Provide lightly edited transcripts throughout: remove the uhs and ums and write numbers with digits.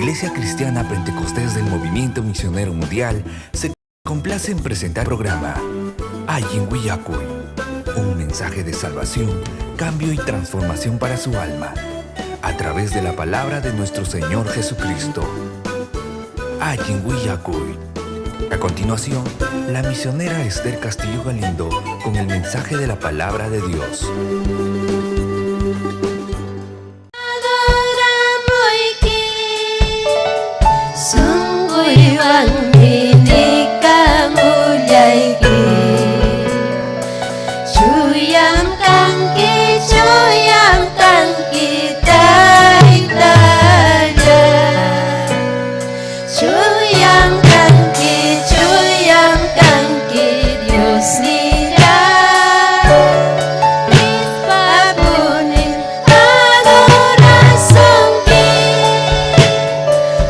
Iglesia Cristiana Pentecostés del Movimiento Misionero Mundial se complace en presentar el programa Allin Willakuy, un mensaje de salvación, cambio y transformación para su alma, a través de la palabra de nuestro Señor Jesucristo. Allin Willakuy. A continuación, la misionera Esther Castillo Galindo con el mensaje de la palabra de Dios. Adoramuyki, sunquywanmi nikamullayki. Chuyam kanki, chuyam kanki, Taytalla. Chuyam kanki, chuyam kanki, Diosnillay. Nispapunim adorasunki,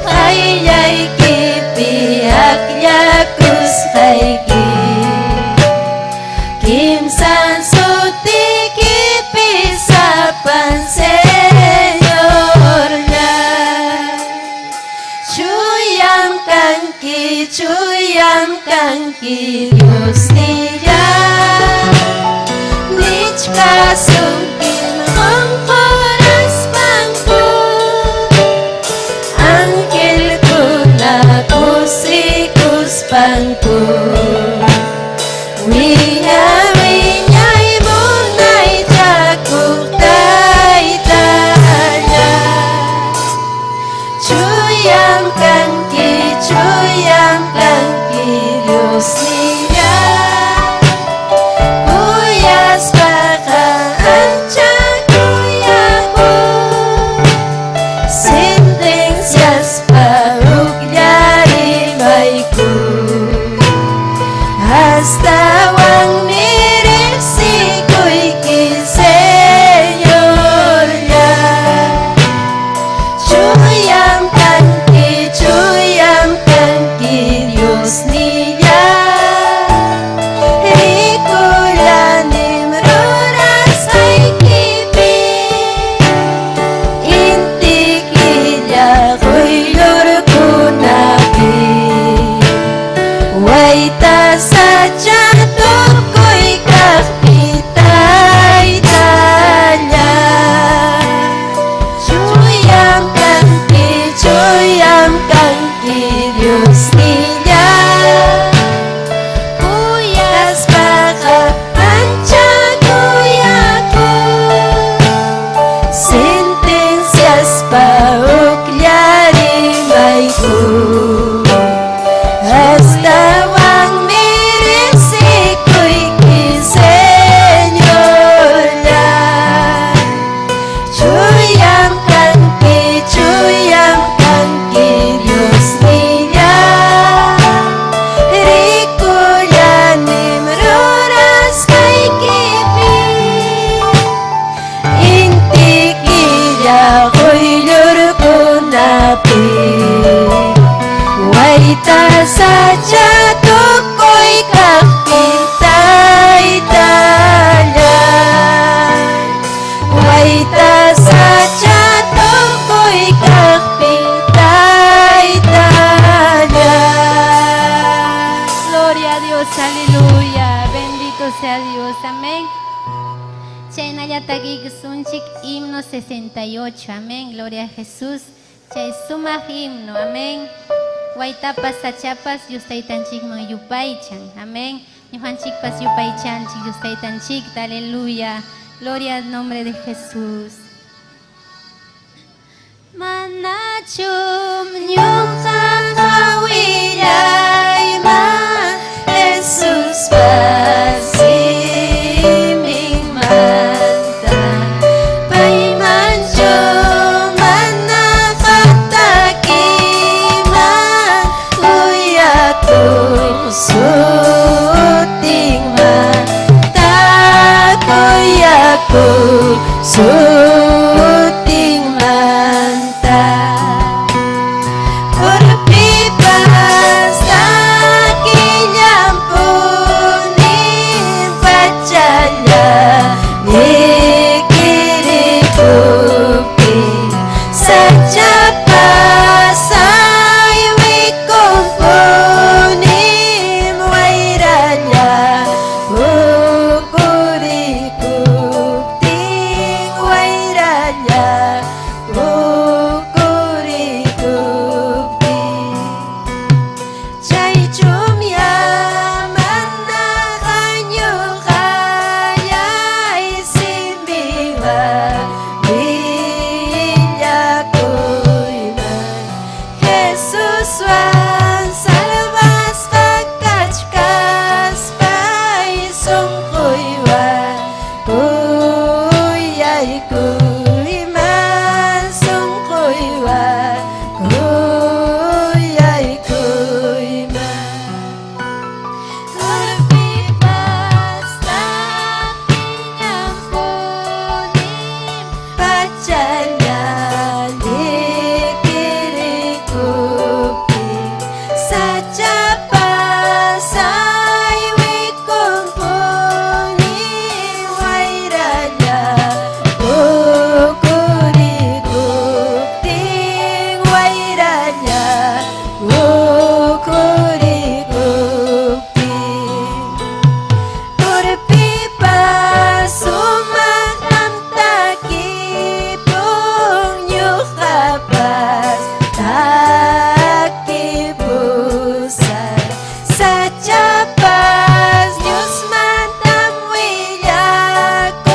qayllaykipi akllakusqayki. Kimsan sutikipi sapan Señorlla. Chuyam kanki, chuyam kanki, Diosnillay. Nichkasunkim qunquraspanku, angelkuna kusikuspanku. Wiña wiñay munaychakuq Taytalla. Chuyam kanki, chuyam kanki, Diosnillay. Kuyaspaqa ancha kuyakuq, sentenciaspa huklla rimayku. Astawanmi riqsikuyki, Señorlla. Chuyam kanki, chuyam kanki, Diosnillay. Rikulanim rurasqaykipi, inti killa quyllurkunapi. Wayta sacha tukuy kaqpi, Taytalla. Chuyam kanki, chuyam kanki, Diosnillay. Kuyaspaqa ancha kuyakuq, sentenciaspa huklla rimayku. Astawanmi riqsikuyki, Señorlla. Chuyam kanki, chuyam kanki, Diosnillay. Rikulanim rurasqaykipi, inti killa quyllurkunapi. Wayta sacha tukuy kaqpi, Taytalla. Wayta sacha tukuy kaqpi, Taytalla. Gloria a Dios, aleluya. Bendito sea Dios, amén. Chaynallataq sunchik himno 68, amén. Gloria a Jesús. Chay sumaq himno, amén. Waytapas sachapas Dios taytanchikman yupaychan, amén. Ñuqanchikpas yupaychanchik Dios taytanchikta, aleluya. Gloria al nombre de Jesús. Manachum ñuqaqa willayman Jesuspa siminmanta, paymanchu mana qatakiyman kuyakuq sutinmanta, kuyakuq sutinmanta. Por Jesuswan salvasqa kachkaspay sunquywan kuyaykuyman sunquywan kuyaykuyman Urpipas takiñanpunim pachalla likirikuptin sachapas aywikunpunim wayralla ukurikuptin wayralla ukurikuptin Urpipas sumaqtam takipun ñuqapas takipusaq sachapas Diosmantam willakun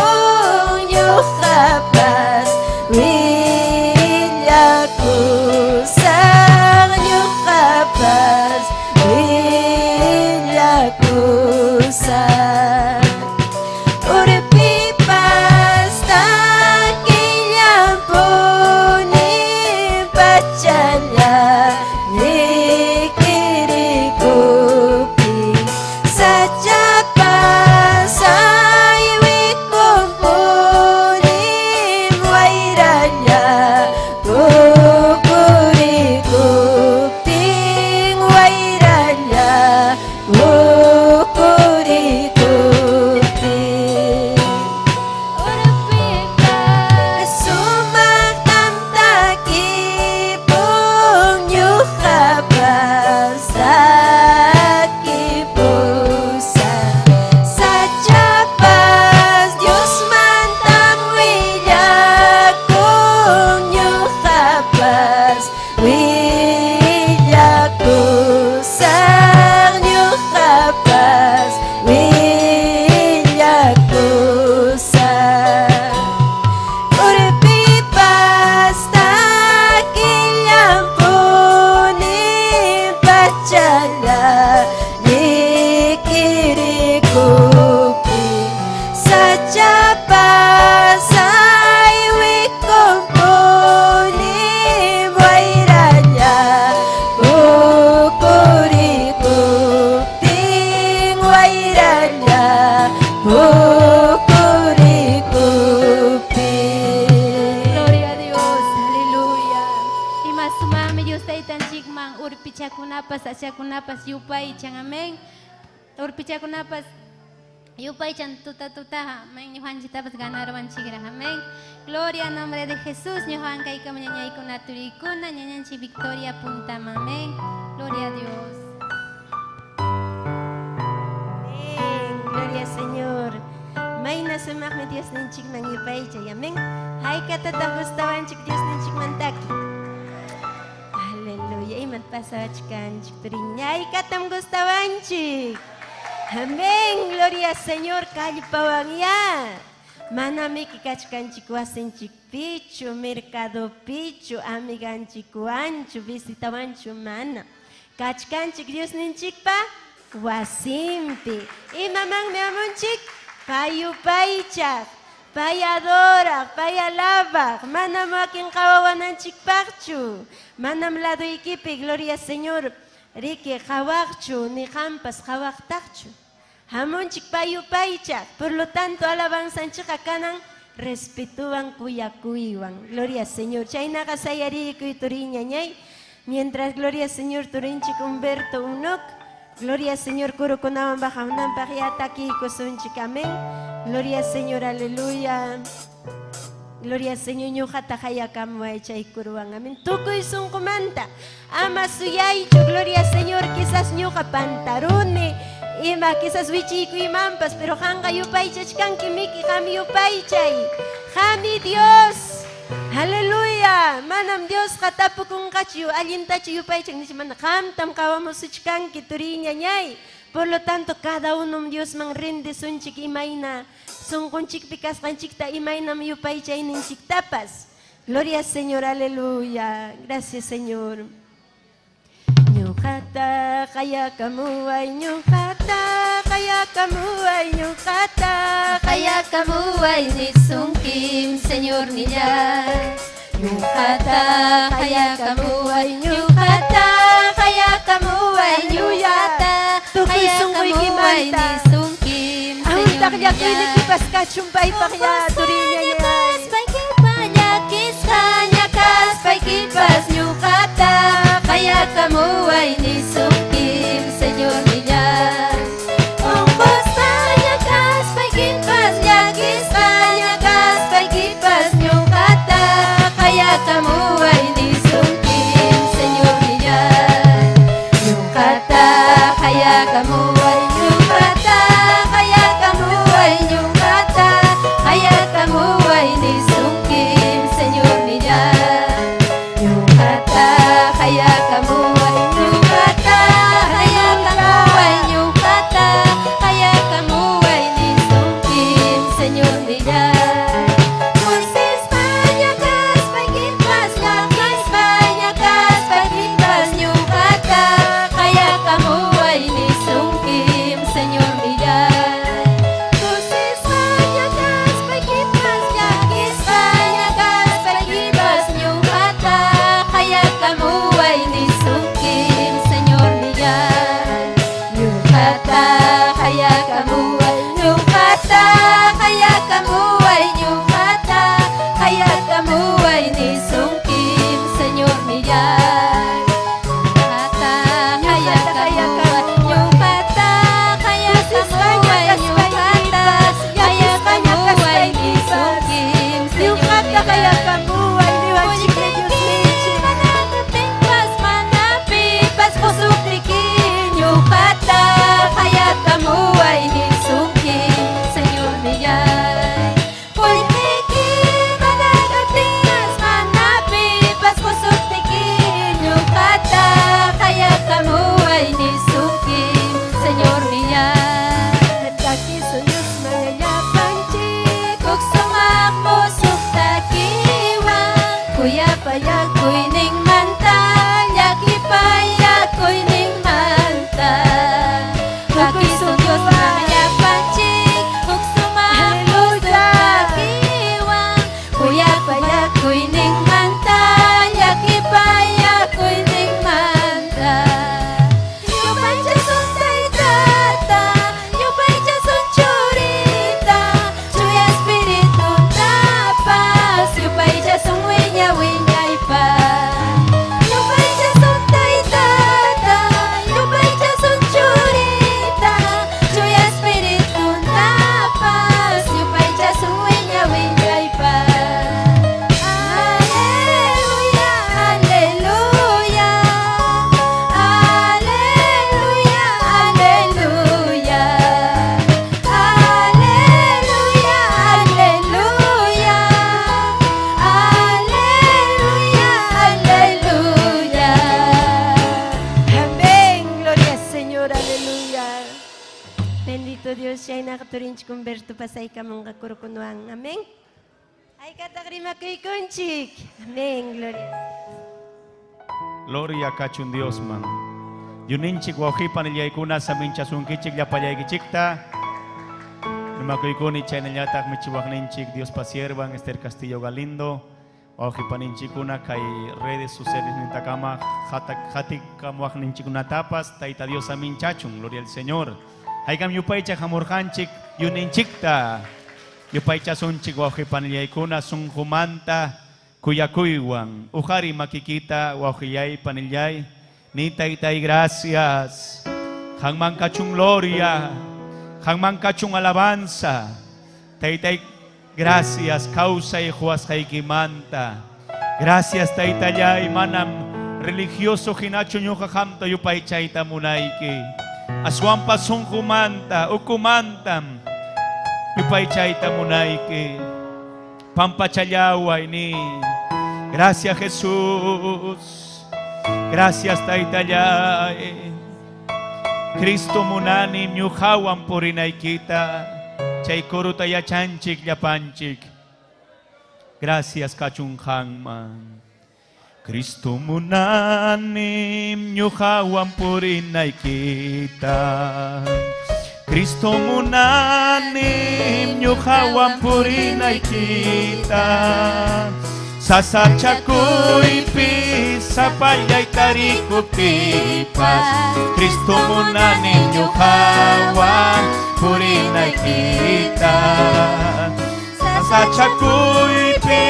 ñuqapas willakusaq ñuqapas willakusaq Urpipas takillanpunim pachalla likirikuptin sachapas aywikunpunim wayralla ukurikuptin wayralla ukurikuptin Urpipas sumaqtam takipun ñuqapas takipusaq sachapas Diosmantam willakun ñuqapas willakusaq ñuqapas willakusaq Urpipas takillanpunim pachalla likirikuptin sachapas aywikunpunim wayralla ukurikuptin wayralla ukurikuptin Gloria a Dios, aleluya. Ima sumaqmi Dios taytanchikman urpichakunapas, sachakunapas yupaychan, amén. Urpichakunapas yupaychan tuta tuta, amén. Ñuqanchiktapas ganarwanchikraq, amén. Gloria al nombre de Jesús, ñuqan kaykama ñañaykuna turikuna, ñañanchik Victoria puntaman, amén. Gloria a Dios. Amén. Gloria al Señor. Mayna sumaqmi Diosninchikman yupaychay. Amén. Haykatataq gustawanchik Diosninchikman taki. Aleluya. Imat pasawachkanchik turiña. Haykatam gustawanchik. Amén. Gloria al Señor. Kallpawan ya. Manamiki kachkanchik wasinchikpichu, mercadopichu, amiganchikwanchu, visitawanchu mana. Kachkanchik Diosninchikpa wasinpi. Imamanmi hamunchik? Pay yupaychaq, pay adoraq, pay alabaq, manam wakin qawawananchikpaqchu. Manam laduykipi, gloria al Señor, riki qawaqchu, ni qampas qawaqtaqchu. Hamunchik pay yupaychaq, por lo tanto alabanzanchikqa kanan respetuwan kuyakuywan. Gloria al Señor. Chaynaqa sayariykuy turiñañay. Mientras gloria al Señor turinchik Humberto Unok. Gloria al Señor kurukunawan bajamunanpaq ya takiykusunchik. Amén. Gloria al Señor, aleluya. Gloria al Señor, ñuqata hayakamuway chay kuruwan. Amén. Tukuy sunqumanta. Ama suyaychu, gloria al Señor, quizás ñuqa pantaruni. Ima quizás wichiykuymanpas, pero qanqa yupaychachkanki miki qam yupaychay. Qami Dios. Aleluya. Manam Diosqa tapukunqachu allintachu yupaychan nicha mana qamtam qawamusuchkanki turiñañay. Por lo tanto, cada uno Diosman rindisunchik imayna sunqunchikpi kasqanchikta imaynam yupaychayninchiktapas. Gloria al Señor, aleluya. Gracias, Señor. Ñuqata qayakamuway, ñuqata qayakamuway, ñuqata Qayakamuway nisunkim, Señor nillay. Ñuqata qayakamuway, ñuqata qayakamuway, ñuqata Tukuy qayakamuway sunquykimanta. nisunkim, Señor Ahuntaq nillay. llakuynikipas kachun paypaq ya turiñayay. Llakisqaña kaspaykipas ñuqata qayakamuway nisunkim, Señor nillay. Unqusqaña kaspaykipas, llakisqaña kaspaykipas ñuqata qayakamuway nisunkim, Señor nillay. Ñuqata qayakamuway, ñuqata qayakamuway, ñuqata qayakamuway nisunkim, Señor nillay. Ñuqata qayakamuway, ñuqata qayakamuway, ñuqata qayakamuway nisunkim, Señor nillay. Kusisqaña kaspaykipas, llakisqaña kaspaykipas, ñuqata qayakamuway nisunkim, Señor nillay. Kusisqaña kaspaykipas, llakisqaña kaspaykipas, ñuqata qayakamuway nisunkim, Señor nillay. Ñuqata qayakamuway, ñuqata qayakamuway, ñuqata qayakamuway nisunkim, Señor nillay. Ñuqata qayakamuway, ñuqata qayakamuway, ñuqata qayakamuway nisunkim, Señor Ñuqata nillay. qayakamuway niwanchikmi Diosninchik. Manakatinpas manapipas qusuptiki ñuqata qayakamuway nisunkim, Señor nillay. Qullqiki manakatinpas manapipas qusuptiki ñuqata qayakamuway nisunkim, Señor nillay. Takisun Diosman llapanchik. Huk sumaq musuq takiwan kuyapayakuyninmanta, llakipayakuyninmanta. Takisun Diosman llapanchik, huk sumaq musuq takiwan kuyapayakuyninmanta, llakipayakuyninmanta. Yupaychasun Taytata, yupaychasun Churita, Chuya Espirituntapas, yupaychasun wiña wiñaypaq. Yupaychasun Taytata, yupaychasun Churita, Chuya Espirituntapas, yupaychasun wiña wiñaypaq. Aleluya, aleluya, aleluya, aleluya, aleluya, aleluya, aleluya, aleluya. Amén, gloria al Señor, aleluya. Bendito Dios, chaynaqa turinchik Humberto pasaykamunqa kurukunawan. Amén. Haykataq rimakuykunchik. Amén, gloria. Gloria kachun Diosman. Yuninchik wawqipan illaykuna saminchasunkichik llapallaykichikta. Rimakuykuni chaynallataq michiwaqninchik Diospa siervan Esther Castillo Galindo. Wawqipaninchikuna kay redes sociales nintakama hatikamuwaqninchikunatapas Tayta Dios saminchachun. Gloria al Señor. Haykam yupaychaq hamurqanchik yuninchikta. Yupaychasunchik wawqipanillaykunam sunqumanta kuyakuywan. Uqariy makikita wawqillay panillay. Ni taytay gracias. Qamman kachun gloria. Qamman kachun alabanza. Taytay gracias kawsay quwasqaykimanta. Gracias taytallay manam religioso hinachu ñuqa qamta yupaychayta munayki. Aswanpas sunqumanta ukumantam yupaychayta munayki. Pampachallaway ni. Gracias Jesús. Gracias taytallay. Cristo munani ñuqawan purinaykita. Chay kuruta yachanchik llapanchik. Gracias kachun qamman. Cristo munanim ñuqawan purinaykita. Cristo munanim ñuqawan purinaykita. Sasachakuypi sapallay tarikuptipas Cristo munanim ñuqawan purinaykita. Sasachakuypi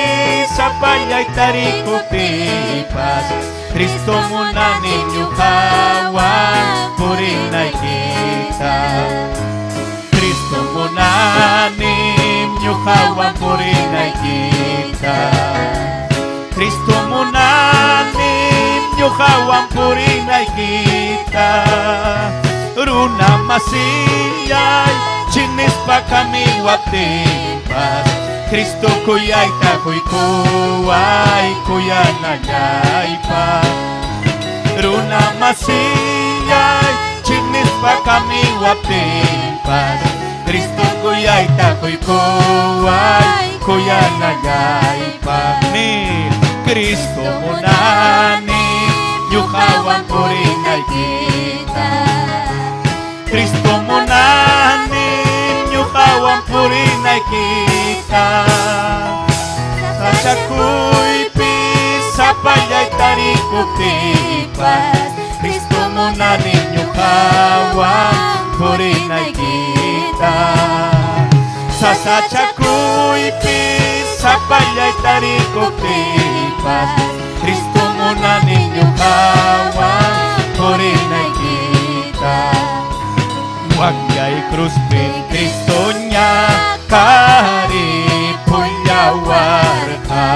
sapallay tarikuptipas Cristo munanim ñuqawan purinaykita. Cristo munanim ñuqawan purinaykita. Cristo munanim ñuqawan purinaykita. Runa masillay chinispa kamiwaptinpas Cristo kuyayta quykuway kuyanallaypaq. Runa masillay chinispa kamiwaptinpas Cristo kuyayta quykuway kuyanallaypaq. Ni Cristo munani ñuqawan purinaykita. Cristo munani ñuqawan purinaykita. Sachakuypi sapallay tarikuptipas Cristo munani ñuqawan purinaykita. Sasachakuypi sapallay tarikuptipas Cristo munani ñuqawan purinaykita. Wakyay cruzpi Cristo ñakaripullawarqa.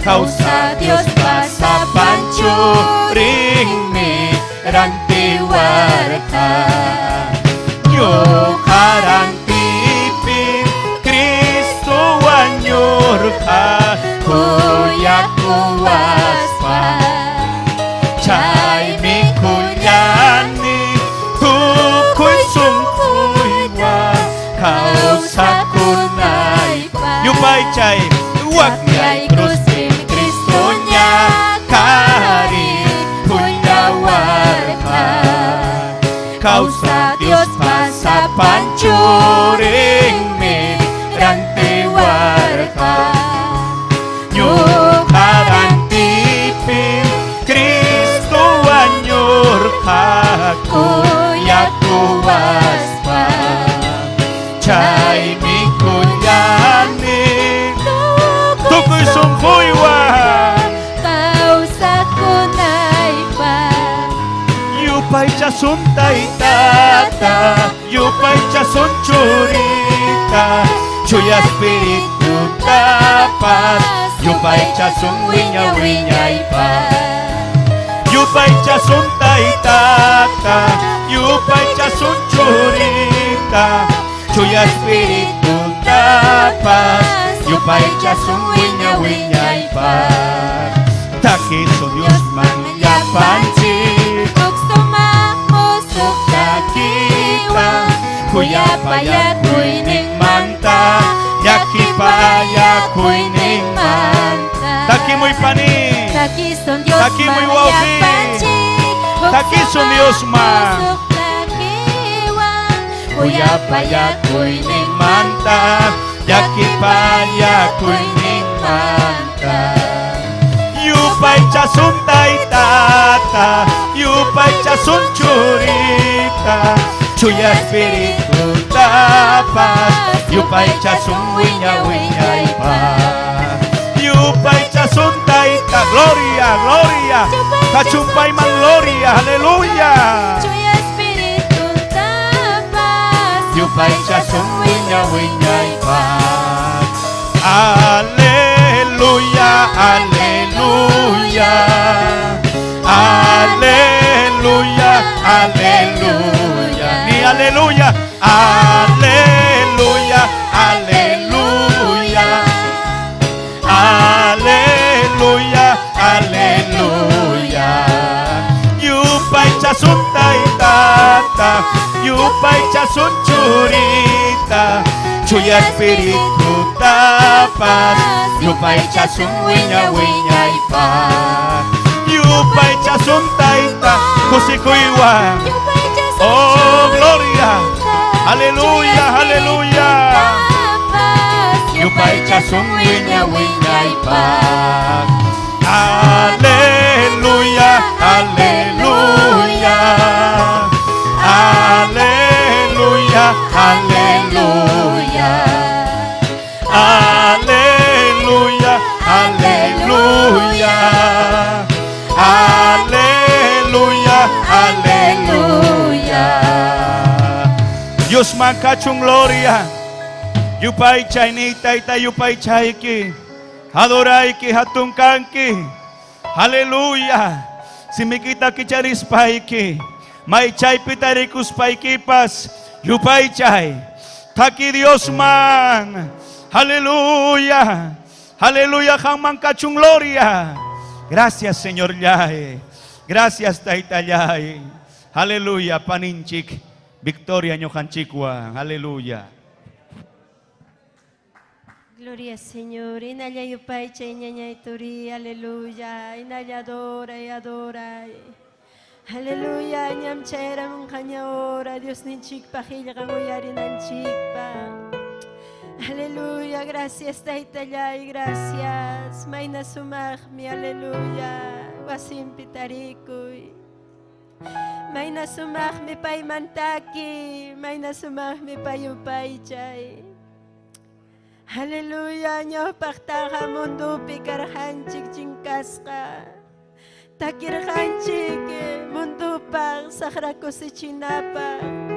Kawsa Dios pasapan churinmi rantiwarqa. Ñuqa rantipi Cristo wañurqa kuyakuwaspa. Chaymi kullani tukuy sunquywan kawsakunaypaq. Yupaychay wakyay cruzpi Cristo ñakaripullawarqa. Kawsa Dios pasapan churinmi rantiwarqa. Ñuqa rantipi Cristo wañurqa kuyakuwaspa. Chaymi kullani tukuy sunquywan Kawsakunaypaq. Yupaychasun taytata, yupaychasun churita, chuya espiritutapas, yupaychasun wiña wiñaypaq. Yupaychasun taytata, yupaychasun churita, chuya espiritutapas, yupaychasun wiña wiñaypaq. Takisun Diosman llapanchik Huk sumaq musuq takita, kuyapayakuyninmanta, llakipayakuyninmanta. Takimuy pani, Takisun Dios Takimuy wawqi. Takisun Diosman. Musuq takiwan Kuyapayakuyninmanta, llakipayakuyninmanta. Yupaychasun taytata, yupaychasun churita, chuya espiritutapas, yupaychasun wiña wiñaypaq. Yupaychasun tayta, gloria, gloria, kachumpayman gloria, aleluya. Chuya espirituntapas Yupaychasun wiña wiñaypaq. Aleluya, aleluya. Aleluya, aleluya. Ni aleluya, aleluya, aleluya. Aleluya, aleluya. Yupaychasun taytata, yupaychasun churita, chuya Chuya Espiritutapas yupaychasun wiña wiñaypaq. Yupaychasun Tayta kusikuywan. Oh, gloria. Aleluya, aleluya. Yupaychasun wiña wiñaypaq. Aleluya, aleluya. Aleluya, aleluya. Aleluya, aleluya. Aleluya, aleluya. Dios kachun gloria. Yupaychay ni tayta yupaychayki. Adorayki hatun kanki. Aleluya. Simikita kicharispayki. Maychaypi tarikuspaykipas. Yupaychay. Taki Dios man. Aleluya. Aleluya, qamman kachun gloria. Gracias, Señor Yay. Gracias, Tayta Yay. Aleluya, paninchik. Victoria ñuqanchikwan. Aleluya. Gloria Señor, inalla yupaychay ñañay turi, aleluya, inalla adora y adora. Aleluya, ñam chayaramunqaña hora, Dios ninchikpaq qillqan uyarinanchikpaq. Aleluya, gracias Taytallay, gracias. Mayna sumaqmi, aleluya, wasinpi tarikuy. Mayna sumaqmi paymantaki, mayna sumaqmi payupaychay. Aleluya, ñawpaqtaqa mundupi karqanchik chinkasqa. Takirqanchik mundupaq saqra kusichinapaq.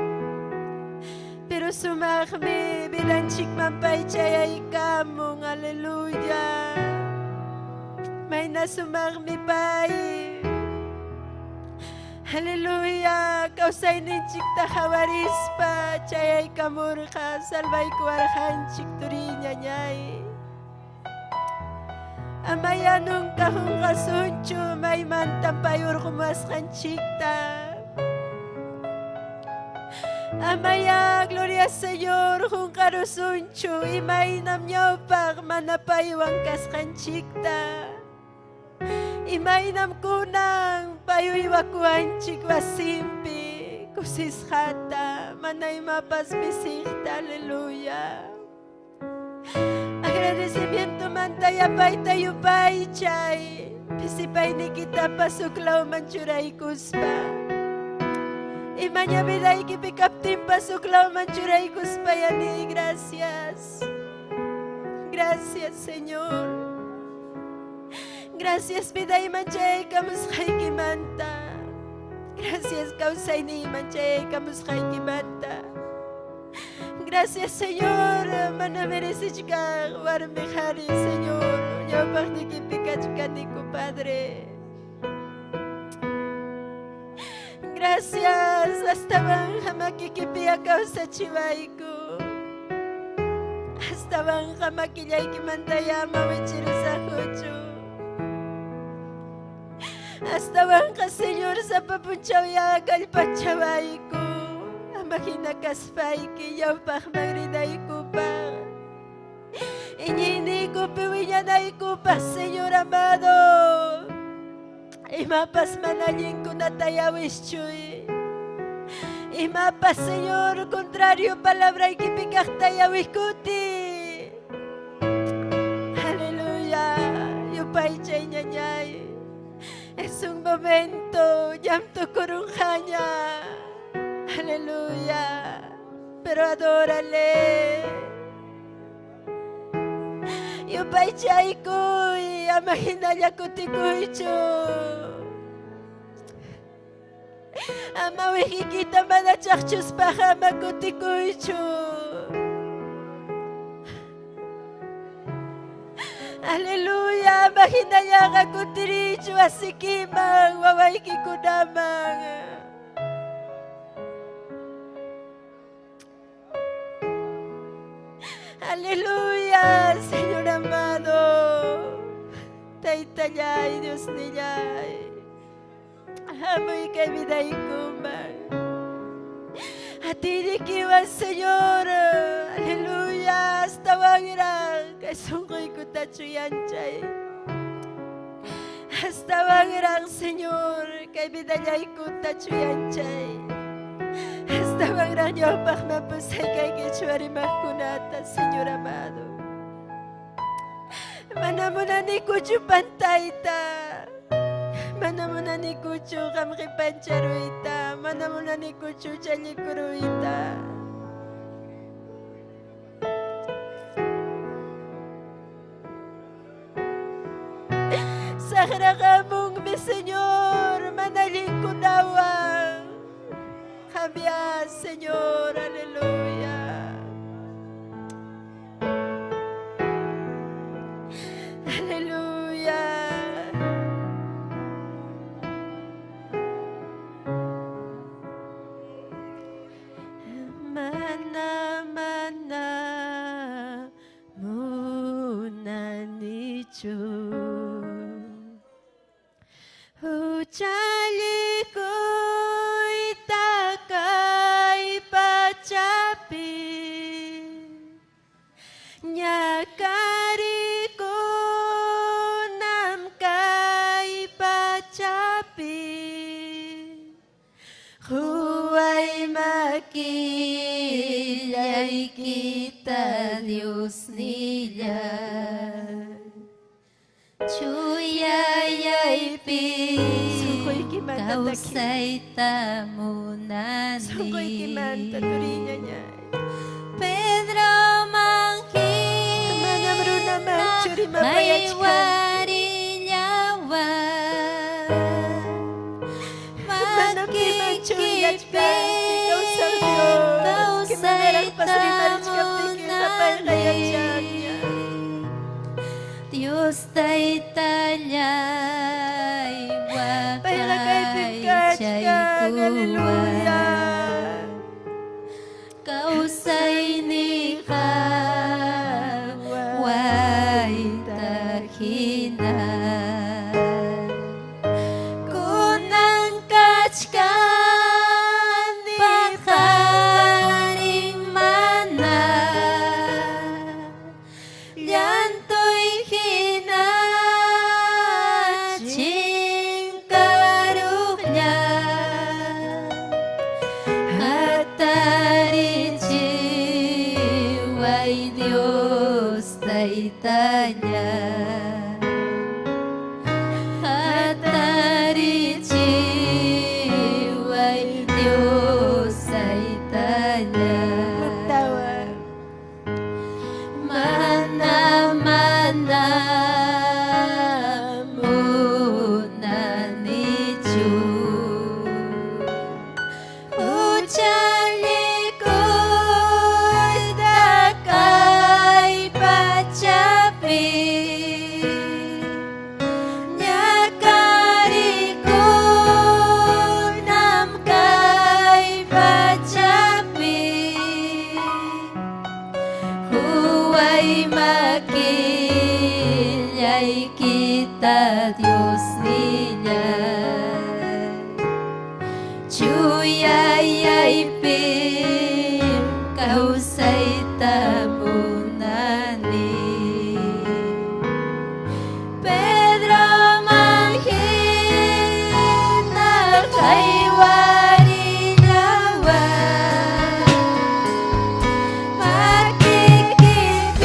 Pero sumaqmi vidanchikman paychayaykamun, aleluya. Mayna sumaqmi pay. Aleluya, kawsayninchikta hawarispa chayaykamurqa salvaykuwarqanchik turiñañay. Amaya nunca qunqasunchu maymantan pay urqumasqanchikta. Amaya, gloria Señor, qunqarusunchu imaynam ñawpaq mana paywan kasqanchikta. Imaynam kunan pay uywakuwanchik wasinpi kusisqata mana imapas pisiqta, aleluya. Agradecimiento manta yapayta yupaychay pisipaynikitapas huklawman churaykuspa. Imaña vidaykipi kaptinpas huklawman churaykuspa yani gracias. Gracias, Señor. Gracias vidayman chayaykamusqaykimanta. Gracias kawsayniyman chayaykamusqaykimanta. Gracias, Señor, mana merecichkaq warmi qhari, Señor, ñawpaqniykipi kachkaniku, Padre. Gracias, astawan makikipi kawsachiwayku. Astawan makillaykimanta ama wichirisakuchu. Astawanqa, Señor, sapa p'unchawya kallpachawayku. Ama hina kaspayki ñawpaqman rinaykupaq. Iñiyniykupi wiñanaykupaq, Señor amado. Imapas mana allinkunata yawischuy. Imapas, Señor, contrario palabraykipi kaqta yawiskuti. Aleluya, yupaychay ñañay. Es un momento, ñam tukurunqaña. Aleluya, pero adórale. Yupaychaykuy, ama hinalla kutikuychu. Ama wihikita mana chaqchuspaqa ama kutikuychu. Aleluya, ama hinallaqa kutirichu wasikiman, wawaykikunaman. Aleluya, Señor amado. Taytallay, Dios nillay. Hamuy kay vidaykuman. Atiykiwan, Señor. Aleluya. Astawanraq kay sunquykuta chuyanchay. Astawanraq, Señor, kay vidallaykuta chuyanchay. Astawanraq ñawpaqman pusay kay quechua rimaqkunata, Señor amado. Mana munanikuchu pantayta. Mana munanikuchu qam qipancharuyta. Mana munanikuchu challikuruyta. Saqraqamunmi, Señor, mana allinkunawan. Cambia, Señor, aleluya. Aleluya. Mana mana munanichu huchallikuyta kay pachapi ñakarikunam kay pachapi Huway makillaykita Dios nilla Chuyayaypi Sunquykimanta taki. Kawsayta munani Sunquykimanta turiñañay. Pedro Manam runamanchu rimapayachkan. Manam pimanchu willachkanki kawsaq Dios. Que manaraqpas rimarichkaptiykiqa payqa yachanña. Dios Taytallay Payqa kaypim kachkan, aleluya. Kawsayniqa wayta hina Kunan kachkani paqarin mana Llantuy hina chinkaruqlla Hatarichiway Dios Taytalla Hatarichiway Dios Taytalla Huktawan. Mana mana munanichu Huchallikuyta kay pachapi Ñakarikunam kay pachapi Huway makillaykita Dios nillay Chuyayaypi kawsayta munani Pedro hina haywarillawan Makikipim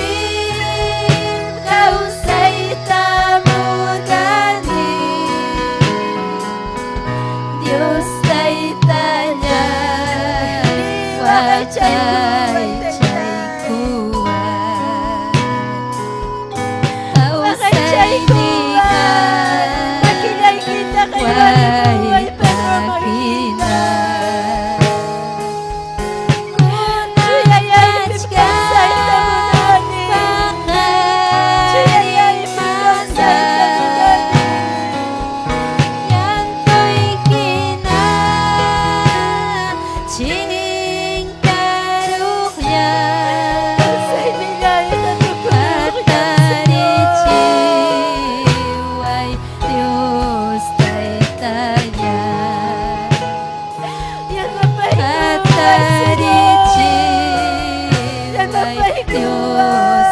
kawsayta munani Dios Taytallay waqaychaykuway Waqaychaykuway. Makillaykita haywaripuway Pedro hina Chuyayaypim kawsayta munani. Chuyayaypim kawsayta munani. Llantuy hina chinkaruqlla Kawsaynillayqa tukuruqllam, Señor. Hatarichiway Dios Taytalla Yanapaykuway, Señor. Hatarichiway Dios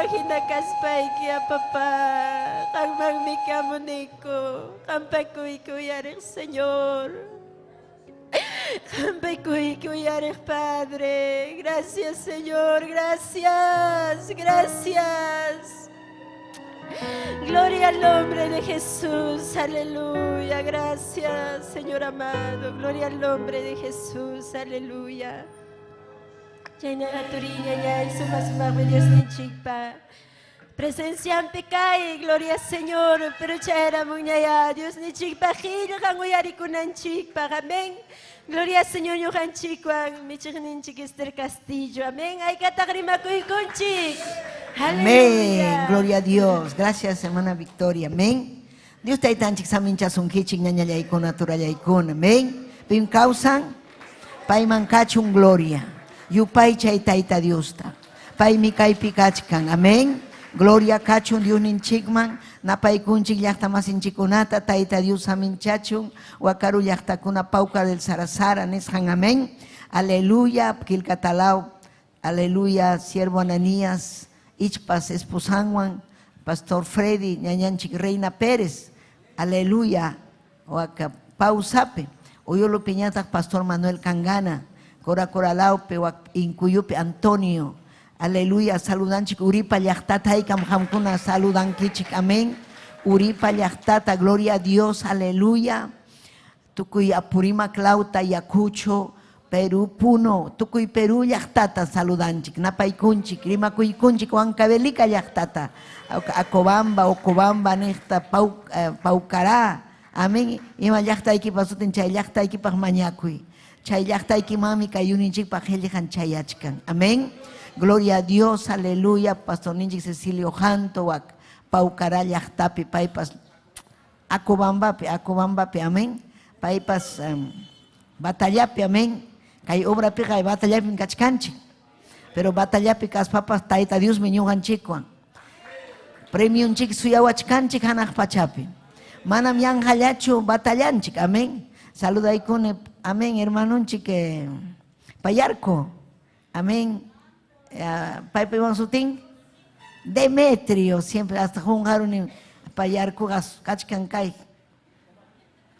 Wawa hina kaspayki, papá. Qanmanmi kamuniku. Qampakuyki uyariq, Señor. Qampakuyki uyariq, Padre. Gracias, Señor. Gracias. Gracias. Gloria al nombre de Jesús, aleluya. Gracias, Señor amado. Gloria al nombre de Jesús, aleluya. Presenciampi kay, gloria Señor, pero chayaramunñaya, Dios nichikpa qillqan uyarikunanchikpaq, amén. Gloria Señor ñuqanchikwan, michiqninchik Esther Castillo, amén. Aykataq rimakuykunchik. Amén. Gloria a Dios. Gracias, hermana Victoria. Amén. Dios taytanchik saminchasunkichik ñañallaykuna turallaykuna. Amén. Pim kawsan payman kachun gloria. Yupaychay tayta Diosta. Paymi kaypi kachkan. Amén. Gloria kachun Dios ninchikman. Napaykunchik llaqta masinchikunata tayta Dios saminchachun. Wakaru llaqtakuna pauka del Sarasara nisqan. Amén. Aleluya. Quilcatalao. Aleluya. Siervo Ananías. Ichpas esposanwan, Pastor Freddy, ñañanchik Reina Pérez, aleluya, waka pausape, Oyolo Piñata, Pastor Manuel Cangana, Cora Coralaupe, Incuyupe Antonio, aleluya, saludanchik Uripa llaqtata, haykam qamkuna saludankichik, amén, Uripa llaqtata, gloria a Dios, aleluya, tukuy Apurima Clauta, Yacucho, Perú, Puno, tukuy Perú llaqtata saludanchik, napaykunchik, rimakuykunchik, Huancavelica llaqtata, Acobamba, Ocobamba, niqta, Paucará, amén, ima llaqtaykipaq sutin chay llaqtaykipaq mañakuy, chay llaqtaykimanmi kay yuninchikpaq qillqan chayachkan, amén, gloria a Dios, aleluya, Pastor ninchik Cecilio Janto, wak, Paucará llaqtapi, paypas, Acobambapi, Acobambapi, amén, paypas batallapi, amén, kay obrapiqa batallapim kachkanchik, pero batallapi kaspapas tayta Diosmi ñuqanchikwan premionchik suyawachkanchik hanaq pachapi, manam yanqallachu batallanchik, amén, saludaykuni, amén, hermanunchik Payarco, amén, paypa iman sutin Demetrio, siempre hasta qunqaruni Payarco kachkan kay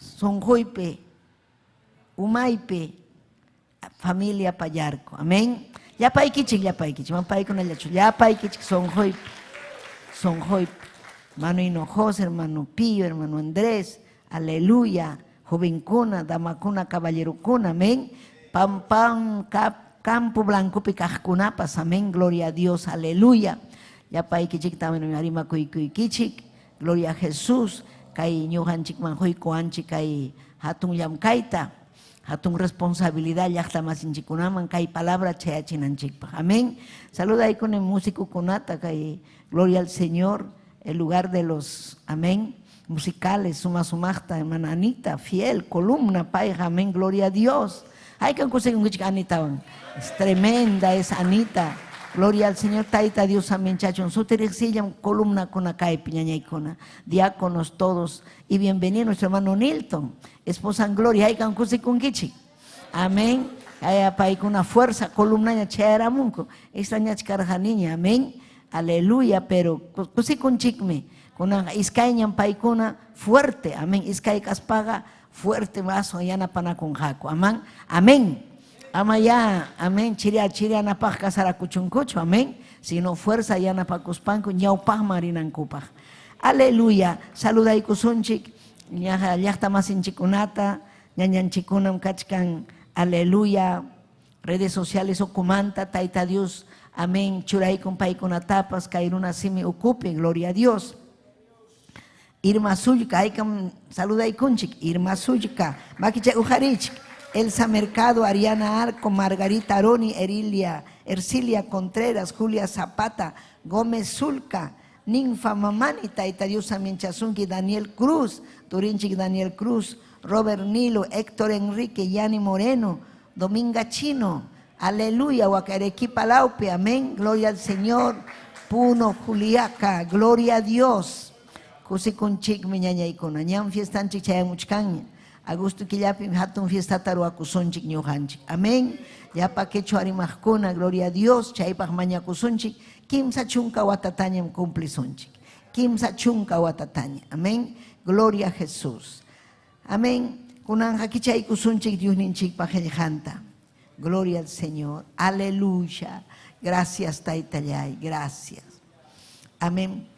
sunquypi, umaypi, familia Payarco, amén. Llapaykichik, llapaykichik, man paykunallachu, llapaykichik sunquypi, sunquypi, hermano Hinojosa, hermano Pío, hermano Andrés, aleluya, jovencuna, damakuna, caballerokuna, amén. Pam, pam, cap, campo blancopi kaqkunapas, amén, gloria a Dios, aleluya. Llapaykichik también rimakuykichik, gloria a Jesús, kay ñuqanchikman quykuwanchik kay hatun llamkayta, hatun responsabilidad llaqta masinchikkunaman kay palabra chayachinanchikpaq, amén. Saludaykuni músicokunata kay gloria al Señor, el lugar de los, amén, musicales, suma sumaqta, hermana Anita, fiel, columna, payqa, amén, gloria a Dios. Haykan kusikunkichik Anitawan, es tremenda es Anita, gloria al Señor, tayta Dios, amén, chachun, sutiriqsillam columna kuna kaypi ñañaykuna, diáconos todos, y bienvenido nuestro hermano Nilton, esposa en gloria, haykan kusikunkichik, amén, paykuna fuerza, columna ña chayaramunku, extrañachkarqa niña, amén, aleluya, pero kusikunchikmi, kunan iskayñam paykuna fuerte, amén, iskay kaspaqa fuerte maso yanapanakunqaku, amén, amén. Ama ya, amén, chiria chirianapaq kasarakuchunkuchu, amén, sino fuerza yanapakuspanku ñawpaqman rinankupaq. Aleluya, saludaykusunchik, llaqta masinchikunata, ñañanchikunam kachkan, aleluya, redes sociales ukumanta, tayta Dios, amén, churaykun paykunatapas, kay runa simi ukupi, gloria a Dios. Irma Sullca, haykam saludaykunchik, Irma Sullca, makicha ujarichik, Elsa Mercado, Ariana Arco, Margarita Aroni, Erilia, Ercilia Contreras, Julia Zapata, Gómez Zulca, Ninfa Mamani, Tayta Dios Aminchasunki, Daniel Cruz, Turinchik Daniel Cruz, Robert Nilo, Héctor Enrique, Yani Moreno, Dominga Chino, aleluya, Huacarequipa Laupe, amén, gloria al Señor, Puno, Juliaca, gloria a Dios. Kusikunchikmi ñañaykuna, ñam fiestanchik chayamuchkanña. Agosto killapim hatun fiestata ruwakusunchik ñuqanchik. Amén. Llapa quechua rimaqkuna, gloria a Dios, chaypaq mañakusunchik, 30 watatañam cumplisunchik. 30 watataña. Amén. Gloria a Jesús. Amén. Kunanja kichaykusunchik Diosninchikpa qillqanta. Gloria al Señor. Aleluya. Gracias, Taytallay. Gracias. Amén.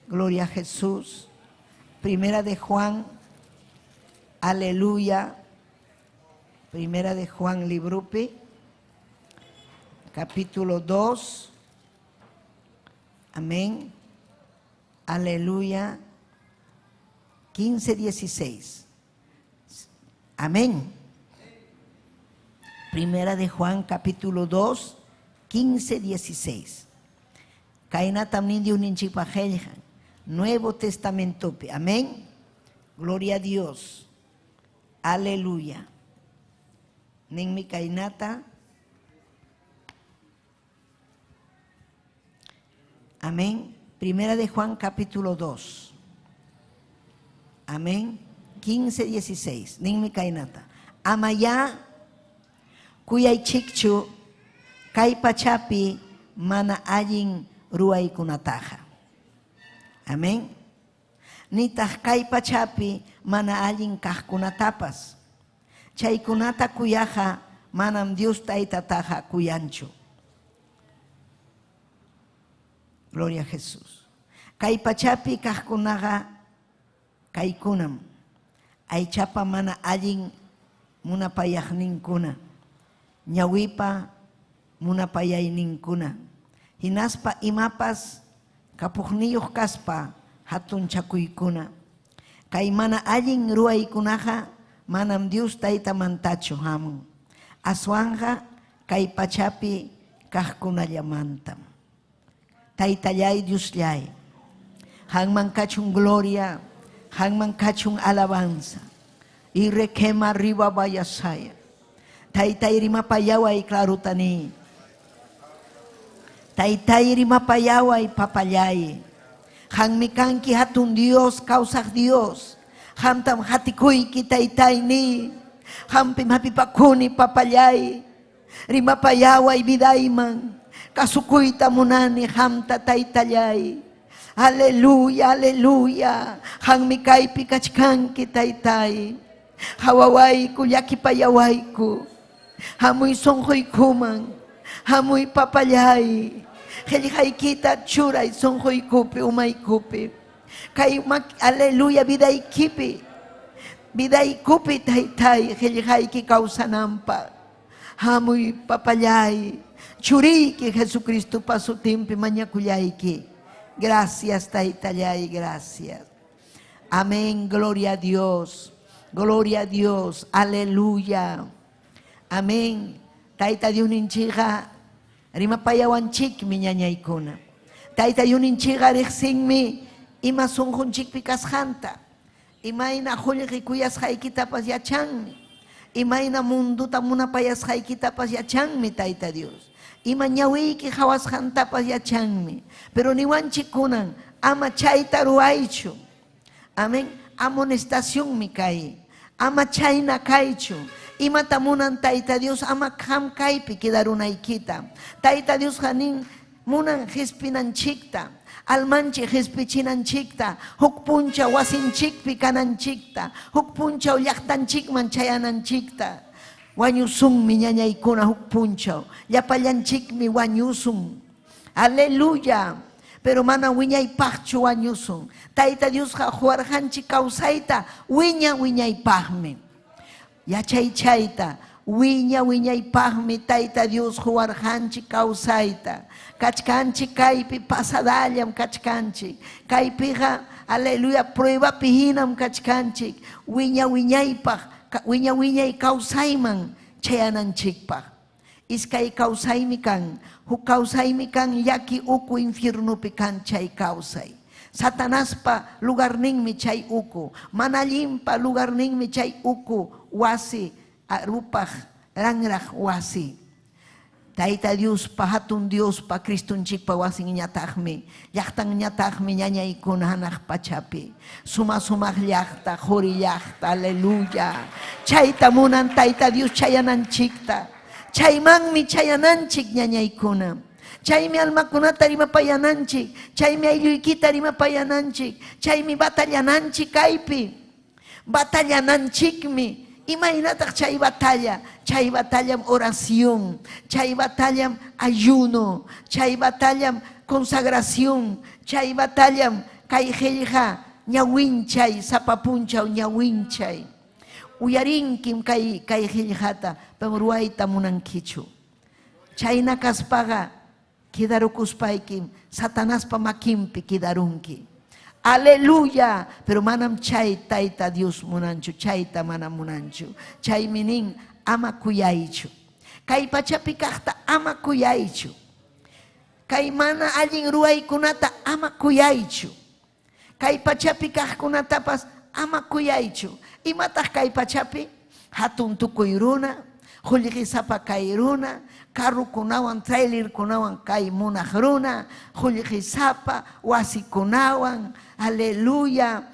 Gloria a Jesús. Primera de Juan. Aleluya. Primera de Juan Librupi. Capítulo 2. Amén. Aleluya. 15, 16. Amén. Primera de Juan, capítulo 2, 15, 16. Kaynatam nin Diosninchikpa qillqan. Nuevo Testamentopi. Amén. Gloria a Dios. Aleluya. Ninmi kaynata. Amén. Primera de Juan, capítulo 2. Amén. 15, 16. Ninmi kaynata. Amayá kuyaychikchu kay pachapi mana allin ruwaykunataqa. Amén. Nitaq kay pachapi mana allin kaqkunatapas. Chaykunata kuyaqa manam Dios Taytataqa kuyanchu. Gloria a Jesús. Kay pachapi kaqkunaqa kaykunam. Aychapa mana allin munapayaqninkuna, ñawipa munapayayninkuna, hinaspa imapas kapuqniyuq kaspa hatunchakuykuna. Kay mana allin ruwaykunaqa manam Dios Taytamantachu hamun, aswanqa kay pachapi kaqkunallamantam. Taytallay Diosllay, qanman kachun gloria, qanman kachun alabanza. Y requema arriba vayasaya. Taytay rimapayaway clarutani. Taytay rimapayaway papallay. Qanmi kanki hatun Dios, kawsaq Dios. Qamtam hatikuyki taytay ni. Qampim hapipakuni papallay. Rimapayaway vidayman. Kasukuyta munani qamta taytallay. Aleluya, aleluya. Qanmi kaypi kachkanki taytay. Hawawayku, llakipayawayku. Hamuy sunquykuman. Hamuy papallay. Qillqaykita churay sunquykupi, umaykupi. Kay aleluya vidaykipi. Vidaykupi taytay qillqayki kawsananpaq. Hamuy papallay. Churiyki Jesucristopa sutinpi mañakullayki. Gracias taytallay, gracias. Amén, gloria a Dios. Gloria a Dios, aleluya. Amén. Tayta Diosninchikqa rimapayawanchikmi ñañaykuna. Tayta Diosninchikqa riqsinmi ima sunqunchikpi kasqanta. Imayna qullqi kuyasqaykitapas yachanmi. Imayna munduta munapayasqaykitapas yachanmi Tayta Dios. Ima ñawiyki qhawasqantapas yachanmi. Pero niwanchik kunan ama chayta ruwaychu. Amén. Amonestacionmi kay. Ama chayna kaychu. Imata munan Tayta Dios ama qam kaypi quedarunaykita. Tayta Diosqa nin munan qispinanchikta. Almanchik qispichinanchikta, huk punchaw wasinchikpi kananchikta, huk punchaw llaqtanchikman chayananchikta. Wañusunmi ñañaykuna huk punchaw. Llapallanchikmi wañusun. Aleluya. Pero mana wiñaypaqchu wañusun. Tayta Diosqa quwarqanchik kawsayta wiña wiñaypaqmi. Yachay chayta, wiña wiñaypaqmi Tayta Dios quwarqanchik kawsayta. Kachkanchik kaypi pasadallam kachkanchik. Kaypiqa, aleluya, pruebapi hinam kachkanchik. Wiña wiñaypaq, wiña wiñay kawsayman chayananchikpaq. Iskay kawsaymi kan. Huk kawsaymi kan llaki uku infiernopi kan chay kawsay. Satanaspa lugarninmi chay uku. Mana allinpa lugarninmi chay uku wasi rupaq ranraq wasi. Tayta Diospa, hatun Diospa, Cristonchikpa wasinñataqmi, llaqtanñataqmi ñañaykuna hanaq pachapi. Suma-sumaq llaqta, quri llaqta, aleluya. Chayta munan Tayta Dios chayananchikta. Chaymanmi chayananchik ñañaykuna. Chaymi almakunata rimapayananchik, chaymi aylluykita rimapayananchik, chaymi batallananchik kaypi. Batallananchikmi. Imaynataq chay batalla? Chay batallam oración, chay batallam ayuno, chay batallam consagración, chay batallam kay qillqa ñawinchay, sapa punchaw ñawinchay. Uyarinkim kay kay qillqata, pero ruwayta munankichu. Chayna kaspaqa Quedarukuspaykim Satanaspa makinpi quedarunki. Aleluya! Pero manam chay Tayta Dios munanchu, chayta manam munanchu. Chaymi nin, ama kuyaychu. Kay pachapi kaqta ama kuyaychu. Kay mana allin ruwaykunata ama kuyaychu. Kay pachapi kaqkunatapas ama kuyaychu. Imataq kay pachapi? Hatun tukuy runa, qullqisapa kay runa, carrokunawan, trailerkunawan kay munaq runa, qullqisapa, wasikunawan, aleluya.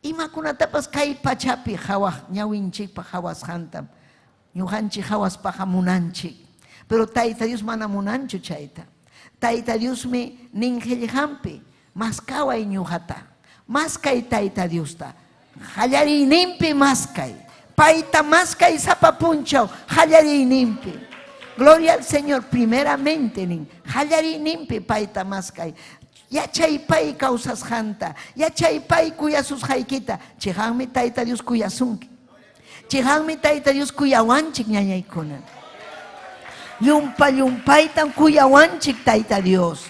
Imakunatapas kay pachapi qawaq ñawinchikpa qawasqantam ñuqanchik qawaspaqa munanchik. Pero Tayta Dios mana munanchu chayta. Tayta Diosmi nin qillqanpi, Maskaway ñuqata, maskay Tayta Diosta, qallariyninpi maskay. Payta maskay sapa punchaw qallariyninpi. Gloria al Señor, primeramente nin, qallariyninpi payta maskay. Yachay pay kawsasqanta, yachay pay kuyasusqaykita. Chiqanmi Tayta Dios kuyasunki. Chiqanmi Tayta Dios kuyawanchik ñañaykuna. Llumpa llumpaytam kuyawanchik Tayta Dios.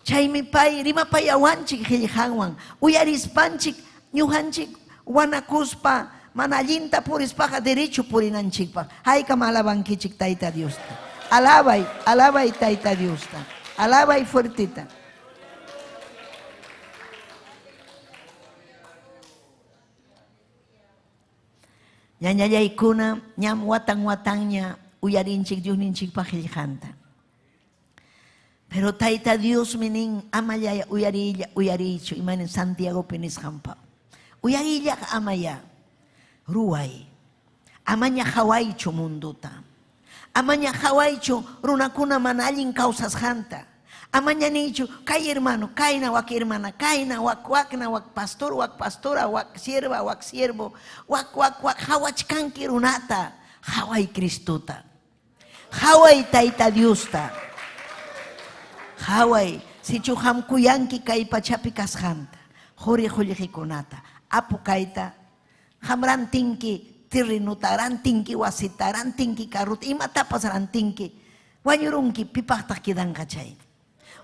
Chaymi pay rimapayawanchik qillqanwan, uyarispanchik ñuqanchik wanakuspa mana allinta purispaqa derecho purinanchikpaq. Haykam alabankichik Tayta Diosta. Alabay, alabay Tayta Diosta. Alabay fuerteta. Ñañallaykuna ñam watan watanña uyarinchik Diosninchikpa qillqanta. Pero Tayta Diosmi nin, amalla uyariylla, uyariychu, imayna Santiagopi nisqanpa. Uyariyllaqa amaya ruway. Amaña qawaychu mundota. Amaña qawaychu runakuna mana allin kawsasqanta. Amaña niychu, kay hermano, kayna wak hermana, kayna wak wakna wak pastor, wak pastora, wak sierva, wak siervo, wak wak wak qawachkanki runata, qaway Cristota. Qaway Tayta Diosta. Qaway, sichu qam kuyanki kay pachapi kasqanta, quri qullqikunata, apu kayta, qam rantinki terrenota, rantinki wasita, rantinki carrota, imatapas rantinki, wañurunki, pipaqtaq quedanqa chay?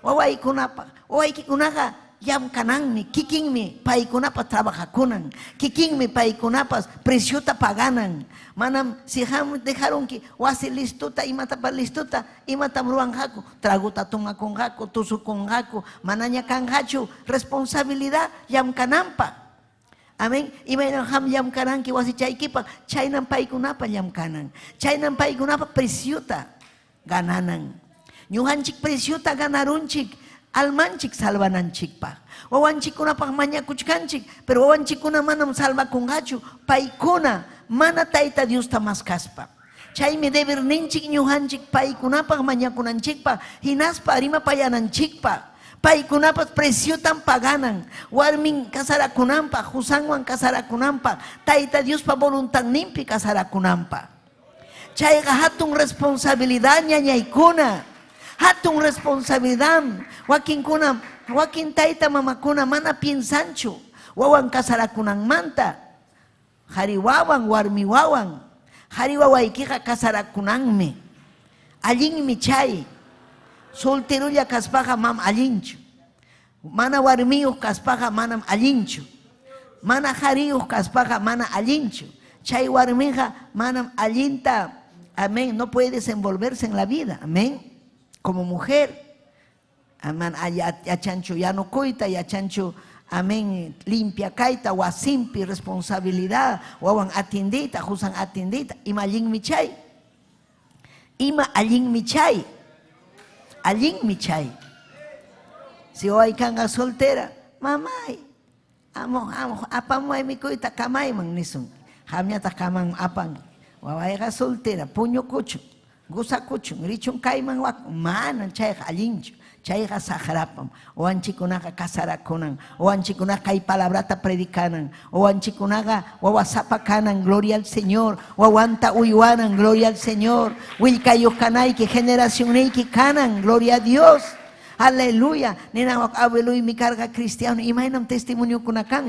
Wawaykunapaq, wawaykikunaqa llamkananmi, kikinmi paykunapas trabajakunan, kikinmi paykunapas preciota paganan. Manam si qam dejarunki wasi listota, imatapas listota, imatam ruwanqaku? Tragota tomakunqaku, tusukunqaku, manaña kanqachu responsabilidad llamkananpaq. Amén. Imaynam qam llamkananki wasichaykipaq, chaynam paykunapa llamkanan. Chaynam paykunapa preciota gananan. Ñuqanchik preciota ganarunchik almanchik salvananchikpaq. Wawanchikkunapaq mañakuchkanchik, pero wawanchikkuna manam salvakunqachu paykuna mana Tayta Diosta maskaspa. Chaymi deberninchik ñuqanchik paykunapaq mañakunanchikpaq hinaspa rimapayananchikpaq. Paykunapas preciotam paganan warmin casarakunanpaq, qusanwan casarakunanpaq, Tayta Diospa voluntadninpi casarakunanpaq. Chayqa hatun responsabilidad ñañaykuna. Hatun responsabilidad. Wakinkuna, wakin tayta mamakuna mana piensanchu wawan casarakunanmanta. Qari wawan, warmi wawan. Qari wawaykiqa casarakunanmi. Allinmi chay. Solterolla kaspaqa mam allinchu. Mana warmiyuq kaspaqa manam allinchu. Mana qariyuq kaspaqa mana allinchu. Chay warmiqa manam allinta, amén, no puede desenvolverse en la vida, amén. Como mujer, aman yachanchu yanukuyta, yachanchu, amén, limpia kayta, wasinpi responsabilidad, wawan atiendeyta, qusan atiendeyta, ima allinmi chay. Ima allinmi chay. Allinmi chay. Si waway kanqa soltera, mamay, amo, amo, apamuway mikuyta kamayman nisun. Qamñataq kaman apan. Wawayqa soltera, puñukuchun, gusakuchun, richun kayman wak. Manan chayqa allinchu. Chayqa saqrapam. Wawanchikkunaqa casarakunan. Wawanchikkunaqa kay palabrata predicanan. Wawanchikkunaqa wawasapa kanan, gloria al Señor. Wawanta uywanan, gloria al Señor. Willkayuq kanayki, generacionniyki kanan, gloria a Dios. Aleluya. Ninan wak abueloymi karqa cristiano. Imaynam testimoniokuna kan?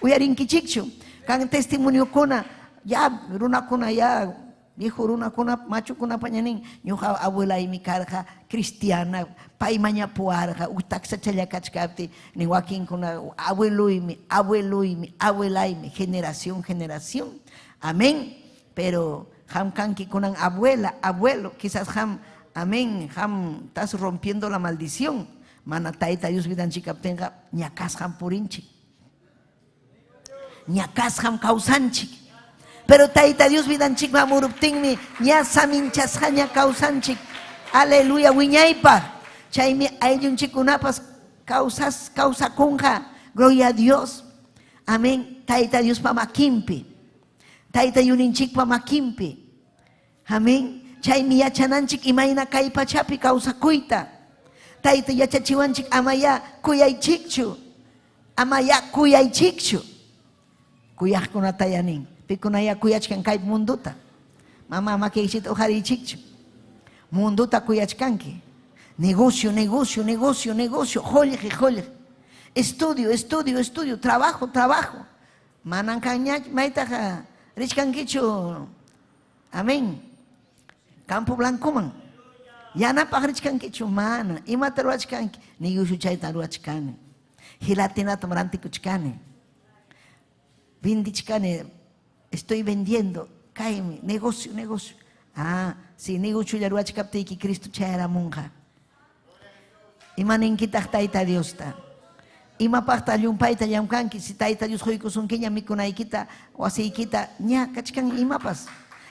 Uyarinkichikchu? Kan testimoniokuna, ya runakuna ya viejo runakuna, machukunapaña nin, ñuqa abuelaymi karqa cristiana, pay mañapuwarqa, huk taksachalla kachkaptiy, nin wakinkuna abueloymi, abueloymi, abuelaymi, generación, generación. Amén. Pero qam kanki kunan abuela, abuelo, quizás qam, amén, qam estás rompiendo la maldición. Mana Tayta Dios vidanchik kaptinqa ñakasqam purinchik. Ñakasqam kawsanchik. Pero Tayta Dios vidanchikman muruptinmi ña saminchasqaña kawsanchik. Aleluya, wiñaypaq. Chaymi ayllunchikkunapas kawsas kawsakunqa. Gloria a Dios. Amén. Tayta Diospa makinpi. Tayta Yuninchikpa makinpi. Amén. Chaymi yachananchik imayna kay pachapi kawsakuyta. Tayta yachachiwanchik amayá kuyaychikchu. Amayá kuyaychikchu. Kuyaqkunataya nin. Pikunaya kuyachkan kay mundota. Mama makiykichikta uqariychikchu. Mundota kuyachkanki. Negocio, negocio, negocio, negocio. Qullqi, qullqi. Estudio, estudio, estudio. Trabajo, trabajo. Manan kanña maytaqa richkankichu. Amén. Campo Blancoman. Yanapaq richkankichu? Mana. Imata ruwachkanki? Negocio chayta ruwachkani. Gelatinatam rantikuchkani. Vendichkani. Estoy vendiendo. Kaymi. Negocio, negocio. Ah, si negociolla ruwachkaptiyki Cristo chayaramunqa. Ima ninkitaq Tayta Diosta? Imapaqtaq llumpayta llamkanki si Tayta Dios quykusunkiña mikunaykita, wasiykita, ña kachkan imapas?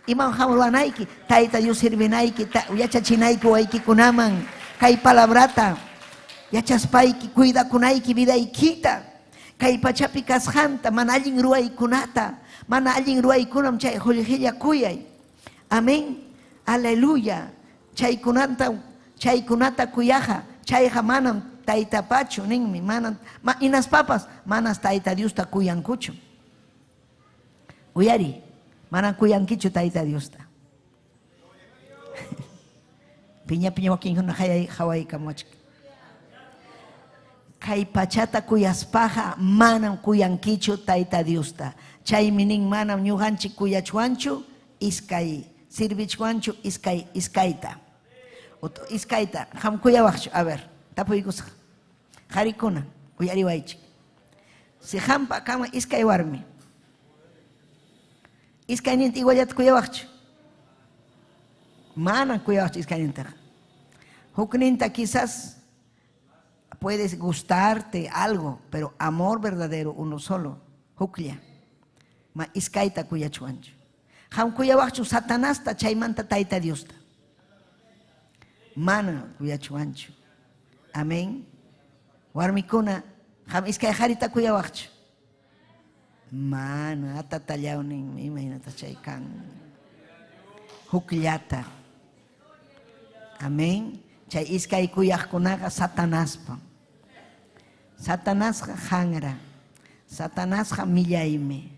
Imam qam ruwanayki? Tayta Dios sirvinayki, yachachinayki waykikunaman kay palabrata yachaspayki cuidakunayki vidaykita, kay pachapi kasqanta, mana allin ruwaykunata, mana allin ruwaykunam chay qullqilla kuyay. Amén. Aleluya. Chaykunata chaykunata kuyaqa, chayqa manam Taytapachu ninmi, manam ma, inaspapas manas Tayta Diosta kuyankuchu. Uyariy, manam kuyankichu Tayta Diosta. Piña piña wakinkuna hayay hawaykamuwachkan. Kay pachata kuyaspaqa manam kuyankichu Tayta Diosta. Chaymi nin manam ñuqanchik kuyachwanchu iskay sirvichwanchu iskay iskayta. Iskayta qam kuyawaqchu? A ver, tapuykusaq. Qarikuna, uyariwaychik. Si qampa kanman iskay warmi. Iskayninta iguallata kuyawaqchu? Manam kuyawaqchu iskaynintaqa. Hukninta quizás puedes gustarte algo, pero amor verdadero uno solo, huklla. Ma iskayta kuyachwanchu. Qam kuyawaqchu Satanasta chaymanta Tayta Diosta? Mana kuyachwanchu. Amén. Warmikuna, qam iskay qarita kuyawaqchu? Mana, atatalawnin imaynata chay kan. Hukllata. Amén. Chay iskay kuyaqkunaqa Satanaspa. Satanasqa qanra. Satanasqa millaymi.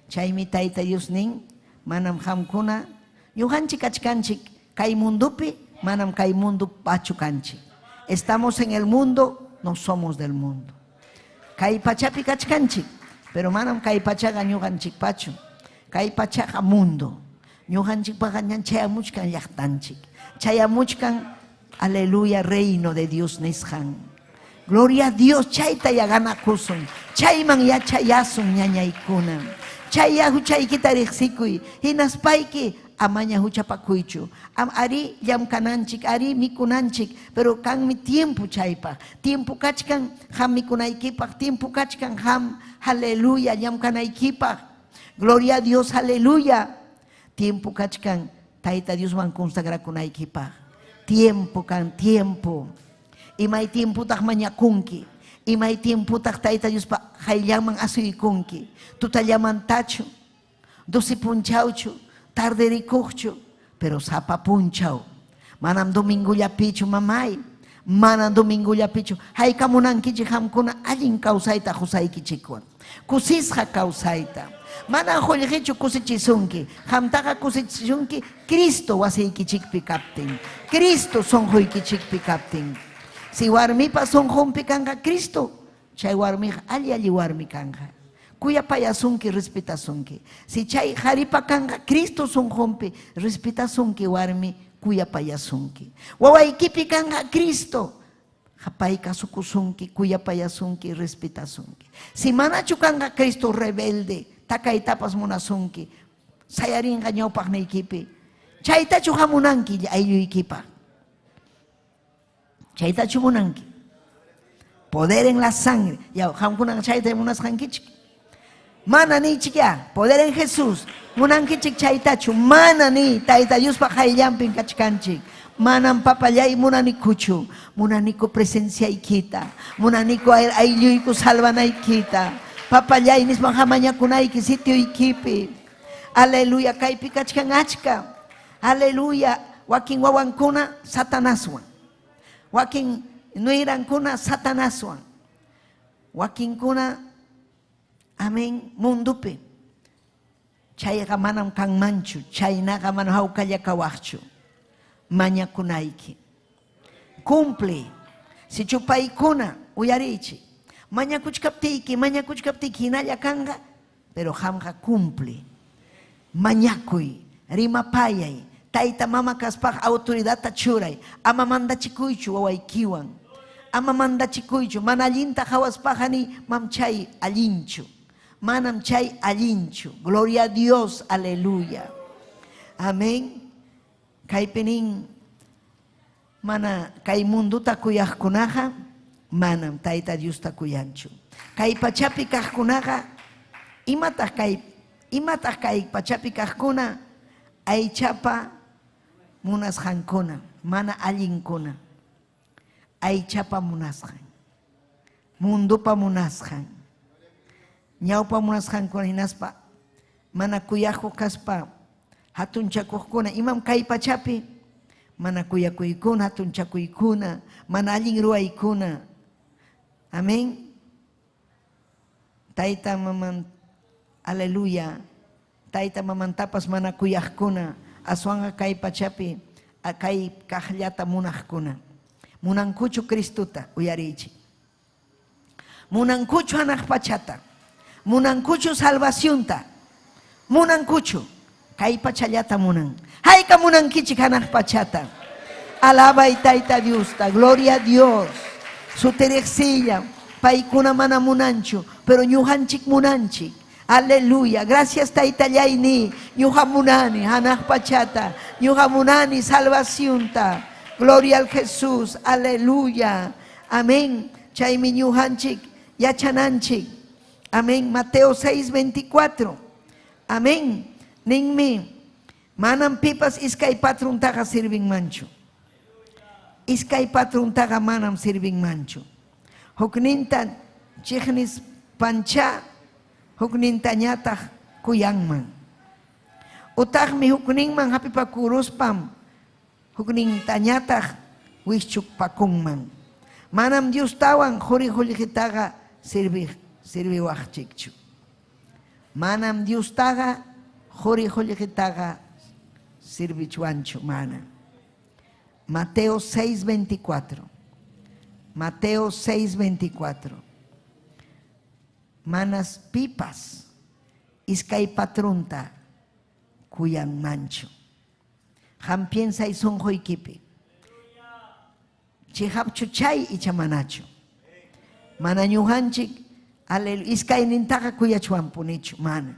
Chaymi Tayta Dios nin, manam qamkuna ñuqanchik kachkanchik kay mundopi, manam kay mundo pachu kanchik. Estamos en el mundo, no somos del mundo. Kay pachapi kachkanchik, pero manam kay pachaqa ñuqanchikpachu. Kay pachaqa mundo. Ñuqanchikpaqa ñan chayamuchkan llaqtanchik. Chayamuchkan, aleluya, reino de Dios nisqan. Gloria a Dios, chayta ya ganakusun. Chayman yachayasun ñañaykuna. Chay huchaykita riqsikuy. Hinaspayki amaña huchapakuychu. Am ari llamkananchik, ari mikunanchik, pero kanmi tiempo chaypaq. Tiempo kachkan qam mikunaykipaq, tiempo kachkan qam, aleluya, llamkanaykipaq. Gloria a Dios, aleluya. Tiempo kachkan Tayta Diosman consagrakunaykipaq. Tiempo kan, tiempo. Imay tiempotaq mañakunki. Imay tiempotaq Tayta Diospa qayllanman asuykunki. Tutallamantachu, 12 punchawchu, tarde rikuqchu, pero sapa punchaw. Manam domingollapichu, mamay. Manam domingollapichu. Hayka munankichik qamkuna allin kawsayta qusaykichikwan. Kusisqa kawsayta. Manam qullqichu kusichisunki. Qamtaqa kusichisunki Cristo wasiykichikpi kaptin. Cristo sunquykichikpi kaptin. Si warmipa sunqunpi kanqa Cristo, chay warmiqa alli-alli warmi kanqa. Kuyapayasunki, respetasunki. Si chay qaripa kanqa Cristo sunqunpi, respetasunki warmi, kuyapayasunki. Wawaykipi kanqa Cristo, pay kasukusunki, kuyapayasunki, respetasunki. Si manachu kanqa Cristo rebelde, takaytapas munasunki, sayarinqa ñawpaqniykipi. Chaytachu hamunanki aylluykipaq? Chaytachu munanki? Poder en la sangre. Ya, qamkunaqa chayta munasqankichik. Mana niychik ya, poder en Jesús. Munankichik chaytachu, mana ni Tayta Diospa qayllanpim kachkanchik. Manam papallay munanikuchu, munaniku presenciaykita, munaniku aylluyku salvanaykita. Papallay nispan hamañakunayki sitioykipi. Aleluya, kaypi kachkan achka. Aleluya, wakin wawankuna Satanaswan. Wakin nuyrankuna Satanaswan. Wakinkuna, amén, mundupi. Chayqa manam kanmanchu, chaynaqa manam hawkalla kawaqchu. Mañakunayki. Cumple. Sichu paykuna, uyariychik, mañakuchkaptiyki, mañakuchkaptiyki hinalla kanqa, pero qamqa cumple. Mañakuy, rimapayay, tayta mama kaspaq autoridadta churay, ama mandachikuychu wawaykiwan. Ama mandachikuychu, mana allinta qawaspaqa niy, mam chay allinchu. Manam chay allinchu. Gloria a Dios, aleluya. Amén. Kaypi nin, mana kay mundota kuyaqkunaqa manam Tayta Diosta kuyanchu. Kay pachapi kaqkunaqa, imataq kay, imataq kay pachapi kaqkuna? Aychapa munasqankuna, mana allinkuna. Aychapa munasqan, mundopa munasqan, ñawpa munasqankuna hinaspa mana kuyakuq kaspa hatunchakuqkuna, imam kay pachapi mana kuyakuykuna, hatunchakuykuna, mana allin ruwaykuna. Amén. Tayta maman, aleluya, tayta mamantapas mana kuyaqkuna, aswanqa kay pachapi kay kaqllata munaqkuna. Munankuchu Cristota? Uyariychik. Munankuchu hanaq pachata? Munankuchu salvacionta? Munankuchu? Kay pachallata munan. Hayka munankichik hanaq pachata? Alabay Tayta Diosta, gloria a Dios. Sutiriqsilla, paykuna mana munanchu, pero ñuqanchik munanchik. Aleluya, gracias Taytallay ni, ñuqa munani hanaq pachata, ñuqa munani salvacionta. Gloria al Jesús, aleluya. Amén. Chaymi ñuqanchik yachananchik. Amén. Mateo 6:24. Amén. Ninmi, manam pipas iskay patrontaqa sirvinmanchu. Iskay patrontaqa manam sirvinmanchu. Hukninta chiqnispanchá, huknintañataq kuyanman. Utaqmi hukninman hapipakuruspam huknintañataq wischukpakunman. Manam Diostawan quri-qullqitaqa sirviq sirviwaqchikchu. Manam Diostaqa quri-qullqitaqa sirvichwanchu, mana. Mateo 6:24. Mateo 6:24. Manas pipas iskay patronta kuyanmanchu. Qam piensay sunquykipi. Chiqapchu chay icha manachu? Mana ñuqanchik aleluya iskaynintaqa kuyachwanpunichu, mana.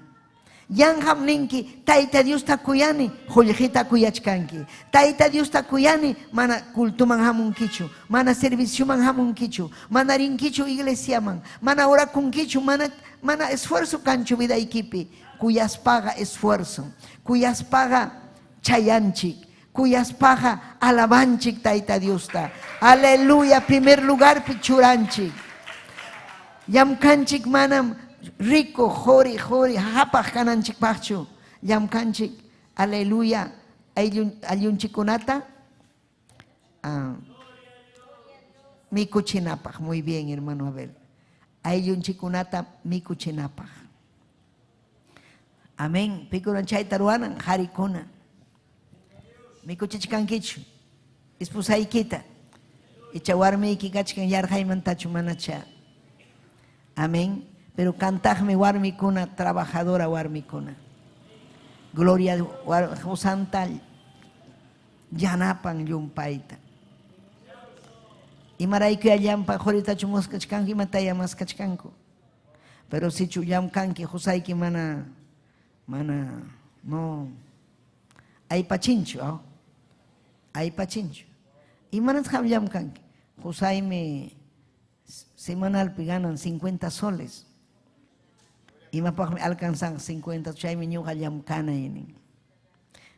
Yanqam ninki, Tayta Diosta kuyani, qullqita kuyachkanki. Tayta Diosta kuyani, mana cultoman hamunkichu, mana servicioman hamunkichu, mana rinkichu iglesiaman, mana orakunkichu, mana mana esfuerzo kanchu vidaykipi. Kuyaspaqa esfuerzo, kuyaspaqa. chayanchik. Kuyaspaqa alabanchik Tayta Diosta. Aleluya, primer lugarpi churanchik. Llamkanchik manam rico, qori, qori, hapaq kananchikpaqchu. Llamkanchik, aleluya, ayllunchikkunata mikuchinapaq. Muy bien, hermano Abel. Ayllunchikkunata mikuchinapaq. Amén. Pikunan chayta ruwanan qarikuna. Mikuchichkankichu esposaykita. Icha warmiyki kachkan yarqaymantachu manacha. Amén. Pero kantaqmi warmikuna, trabajadora warmikuna. Gloria qusanta yanapan llumpayta. Imarayku llampa quritachu maskachkanku, imataya maskachkanku. Pero sichu llamkanki qusayki mana mana no aypachinchu, oh? Aypachinchu. Imanasqam llamkanki? Qusaymi semanalpi ganan 50 soles. Imapaqmi alcanzan 50, chaymi ñuqa llamkanay nin.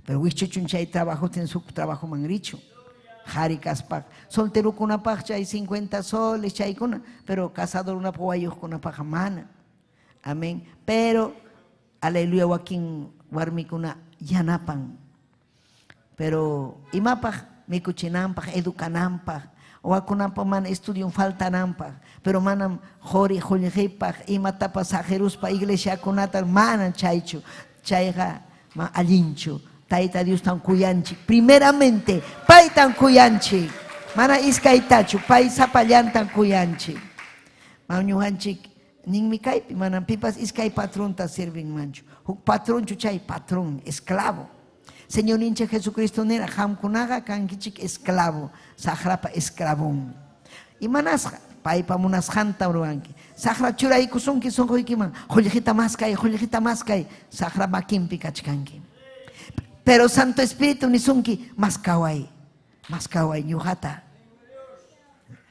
Pero wichuchun chay trabajotin suk trabajoman richu. Qhari kaspaq, solterokunapaq chay 50 soles chaykuna, pero casadorunapaq wayuqkunapaq mana. Amén. Pero, aleluya, wakin warmikuna yanapan. Pero imapaq mikuchinanpaq, educananpaq, wakunanpaq mana estudion faltananpaq, pero manam quri qullqipaq imatapas saqiruspa iglesiakunata manam chaychu. Chayqa ma allinchu. Tayta Diostan kuyanchik. Primeramente, paytan kuyanchik. Mana iskaytachu, pay sapallantan kuyanchik. Ñuqanchik ninmi kaypi, manam pipas iskay patronta sirvinmanchu. Huk patronchu chay patrón, esclavo. Señorninchik Jesucristo nira, qamkunaqa kankichik esclavo, saqrapa esclavon. Imanasqa paypa munasqanta ruwanki. Saqra churaykusunki sunquykiman, qullqita maskay, qullqita maskay, saqra makinpi kachkanki. Pero Santo Espíritu nisunki, maskaway, maskaway ñuqata.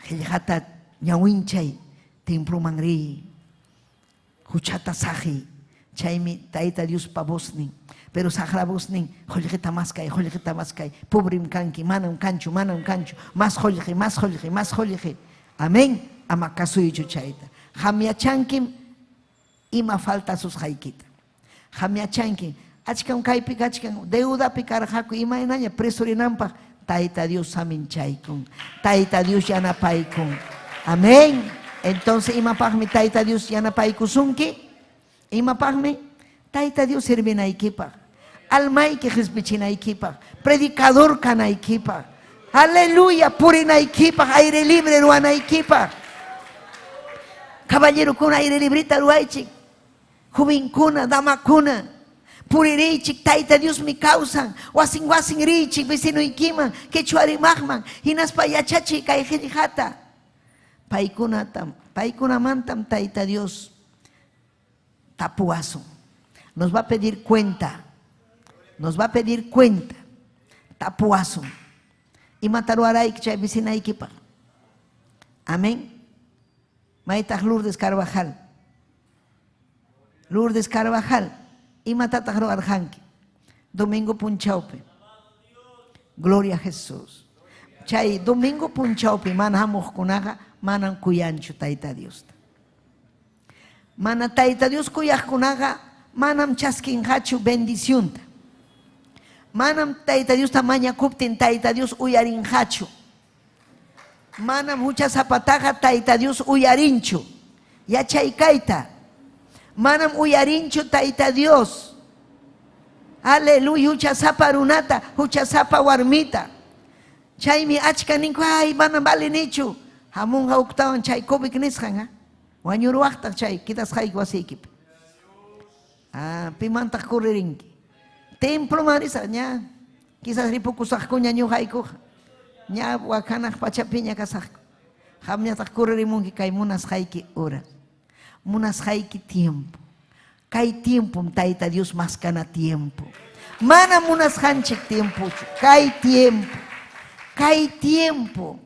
Qillqata ñawinchay, temploman riy, huchata saqiy. Chaymi Tayta Diospa voznin. Pero saqra voznin, qullqita maskay, qullqita maskay, pobrim kanki, manam kanchu, manam kanchu, mas qullqi, mas qullqi, mas qullqi. Amén. Ama kasuychu chayta. Qam yachankim ima faltasusqaykita. Qam yachanki, achkam kaypi kachkan, deudapi karqaku, imaynaña preso rinanpaq, Tayta Dios saminchaykun, Tayta Dios yanapaykun. Amén. Entonces, imapaqmi Tayta Dios yanapaykusunki? Imapaqmi? Tayta Dios servinaykipaq, almayki qispichinaykipaq, predicador kanaykipaq, aleluya, purinaykipaq, aire libre ruwanaykipaq. Caballerokuna aire libreta ruwaychik, jovenkuna, damakuna, puririychik, Tayta Diosmi kawsan, wasin wasin riychik vecinoykiman, quechua rimaqman, hinaspa yachachiy kay qillqata. Paykunatam, paykunamantam Tayta Dios tapuwasun. Nos va a pedir cuenta. Nos va a pedir cuenta. Tapuwasun. Imata ruwarayki chay vecinaykipaq. Amén. Maytaq Lourdes Carvajal. Lourdes Carvajal, imatataq ruwarqanki? Domingo punchawpi. Gloria a Jesús. Chay domingo punchawpi mana hamuqkunaqa manam kuyanchu Tayta Diosta. Mana Tayta Dios kuyaqkunaqa manam chaskinqachu bendicionta. Manam Tayta Diosta mañakuptin Tayta Dios uyarinqachu. Manam huchasapataqa Tayta Dios uyarinchu. Yachay kayta. Manam uyarinchu Tayta Dios. Aleluya, huchasapa runata, huchasapa warmita. Chaymi achka ninku, ay, manam valinichu. Hamunqa huktawan chay COVID nisqan, ha? Wañuruwaqtaq chay quedasqayki wasiykipi. Ah, pimantaq corririnki? Temploman risaq ña. Quizás ripukusaqkuña ñuqaykuqa. Ña wakanaq pachapiña kasaqku. Qamñataq correrimunki kay munasqayki horas. Munasqayki tiempo. Kay tiempom Tayta Dios maskana tiempo. Mana munasqanchik tiempochu. Kay tiempo. Kay tiempo.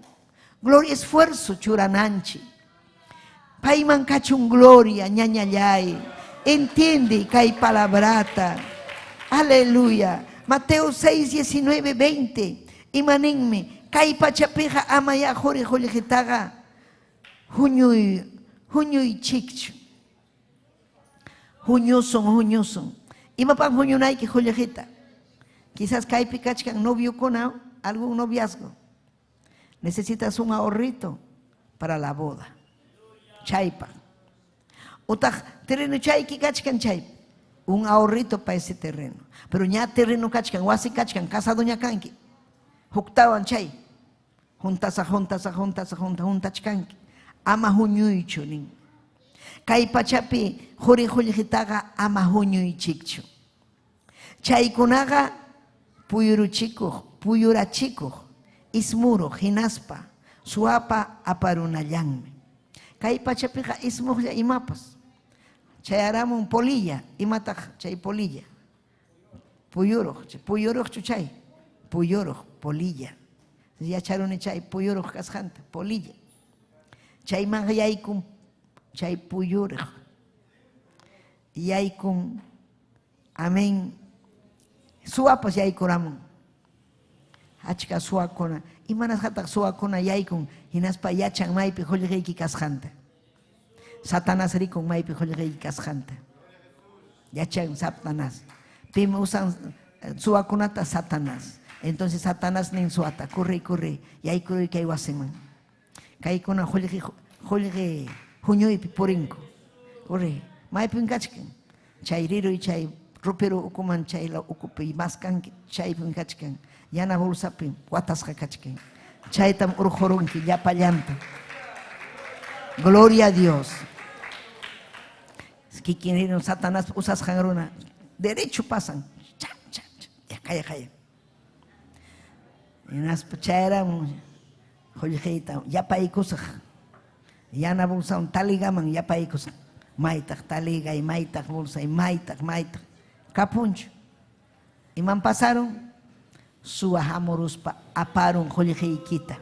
Gloria, esfuerzo churananchik. Payman kachun gloria, ñañallay. Entiende kay palabrata. Aleluya. Mateo 6, 19, 20. Imaninmi, kay pachapiqa amaya quri qullqitaqa huñuy huñuychikchu. Huñusun, huñusun. Imapaq huñunayki qullqita? Quizás kaypi kachkan noviokuna, algún noviazgo. Necesitas un ahorrito para la boda. Chaypaq. Utaq terreno chayki kachkan chay. Un ahorrito para ese terreno. Pero ña terreno kachkan, wasi kachkan, casado ña kanki. Huktawan chay. Juntasa, juntasa, juntasa, junta, juntachkanki. Ama huñuychu nin. Kay pachapi quri qullqitaqa ama huñuychikchu. Chaykunaqa puyuruchikuq, puyurachikuq, ismuruq hinaspa suwapa aparunallanmi. Kay pachapiqa ismuqlla imapas. Chayaramun polilla, imataq chay polilla? Puyuruq, puyuruqchu chay? Puyuruq, polilla. Yacharuni chay puyuruq kasqanta, polilla. Chayman yaykun chay puyuruq. Yaykun, amén. Suwapas yaykuramun. Achka suwakuna. Imanasqataq suwakuna yaykun hinaspa yachan maypi qullqiyki kasqanta. Satanás rikun maypi qullqiyki kasqanta. Yachan Satanás. Pim usan suwakunata Satanás. Entonces Satanás nin suwata, corre, corre, yaykuruy kay wasiman. Kaykuna qullqi qullqi huñuypi purinku. Corre, maypim kachkan. Chay riruy chay ropero ukuman chay la ukupi maskanki chaypim kachkan. Yana bolsapi watasqa kachkan. Chaytam urqurunki llapallanta. Gloria a Dios. Kikin rirun Satanás usasqan runa derecho pasan. Cha, cha, cha. Ya kaya kaya. Hinaspa chayaramun qullqiyta yapaykusaq. Yana bolsawan taligaman yapaykusaq. Maytaq taligay, maytaq bolsay, maytaq, maytaq. Kapunchu. Iman pasaron? Suwa hamuruspa aparun qullqiykita.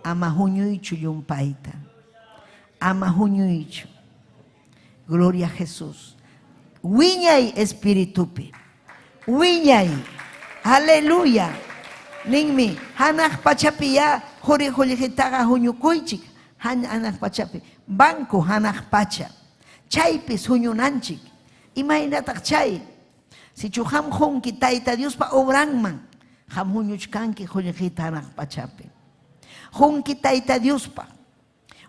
Ama huñuychu llumpayta. Ama huñuychu. Gloria a Jesús. Wiñay espiritupi. Wiñay. Aleluya. Ninmi, hanaq pachapi ya quri qullqitaqa huñukuychik. Hanaq pachapi. Banco hanaq pacha. Chaypis huñunanchik. Imaynataq chay? Sichu qam qunki Tayta Diospa obranman, qam huñuchkanki qullqita hanaq pachapi. Qunki Tayta Diospa.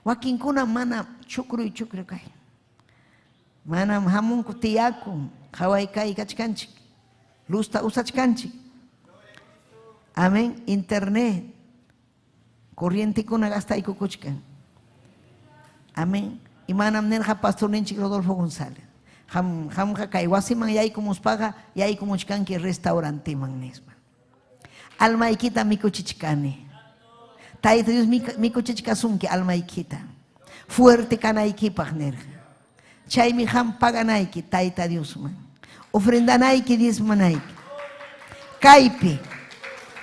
Wakinkuna mana chukruy chukru kay. Manam hamunku tiyakun, qhaway kay kachkanchik. Luzta usachkanchik. Amén. Internet. Corrientekuna gastaykukuchkan. Amén. Imanam nirqa pastorninchik Rodolfo González. Qam qamqa kay wasiman yaykumuspaqa yaykumuchkanki restauranteman nispa. Almaykita mikuchichkani. Tayta Dios mikuchichkasunki almaykita. Fuerte kanaykipaq nirqa. Chaymi qam paganayki Tayta Diosman. Ofrendanayki diezmanayki. Kaypi.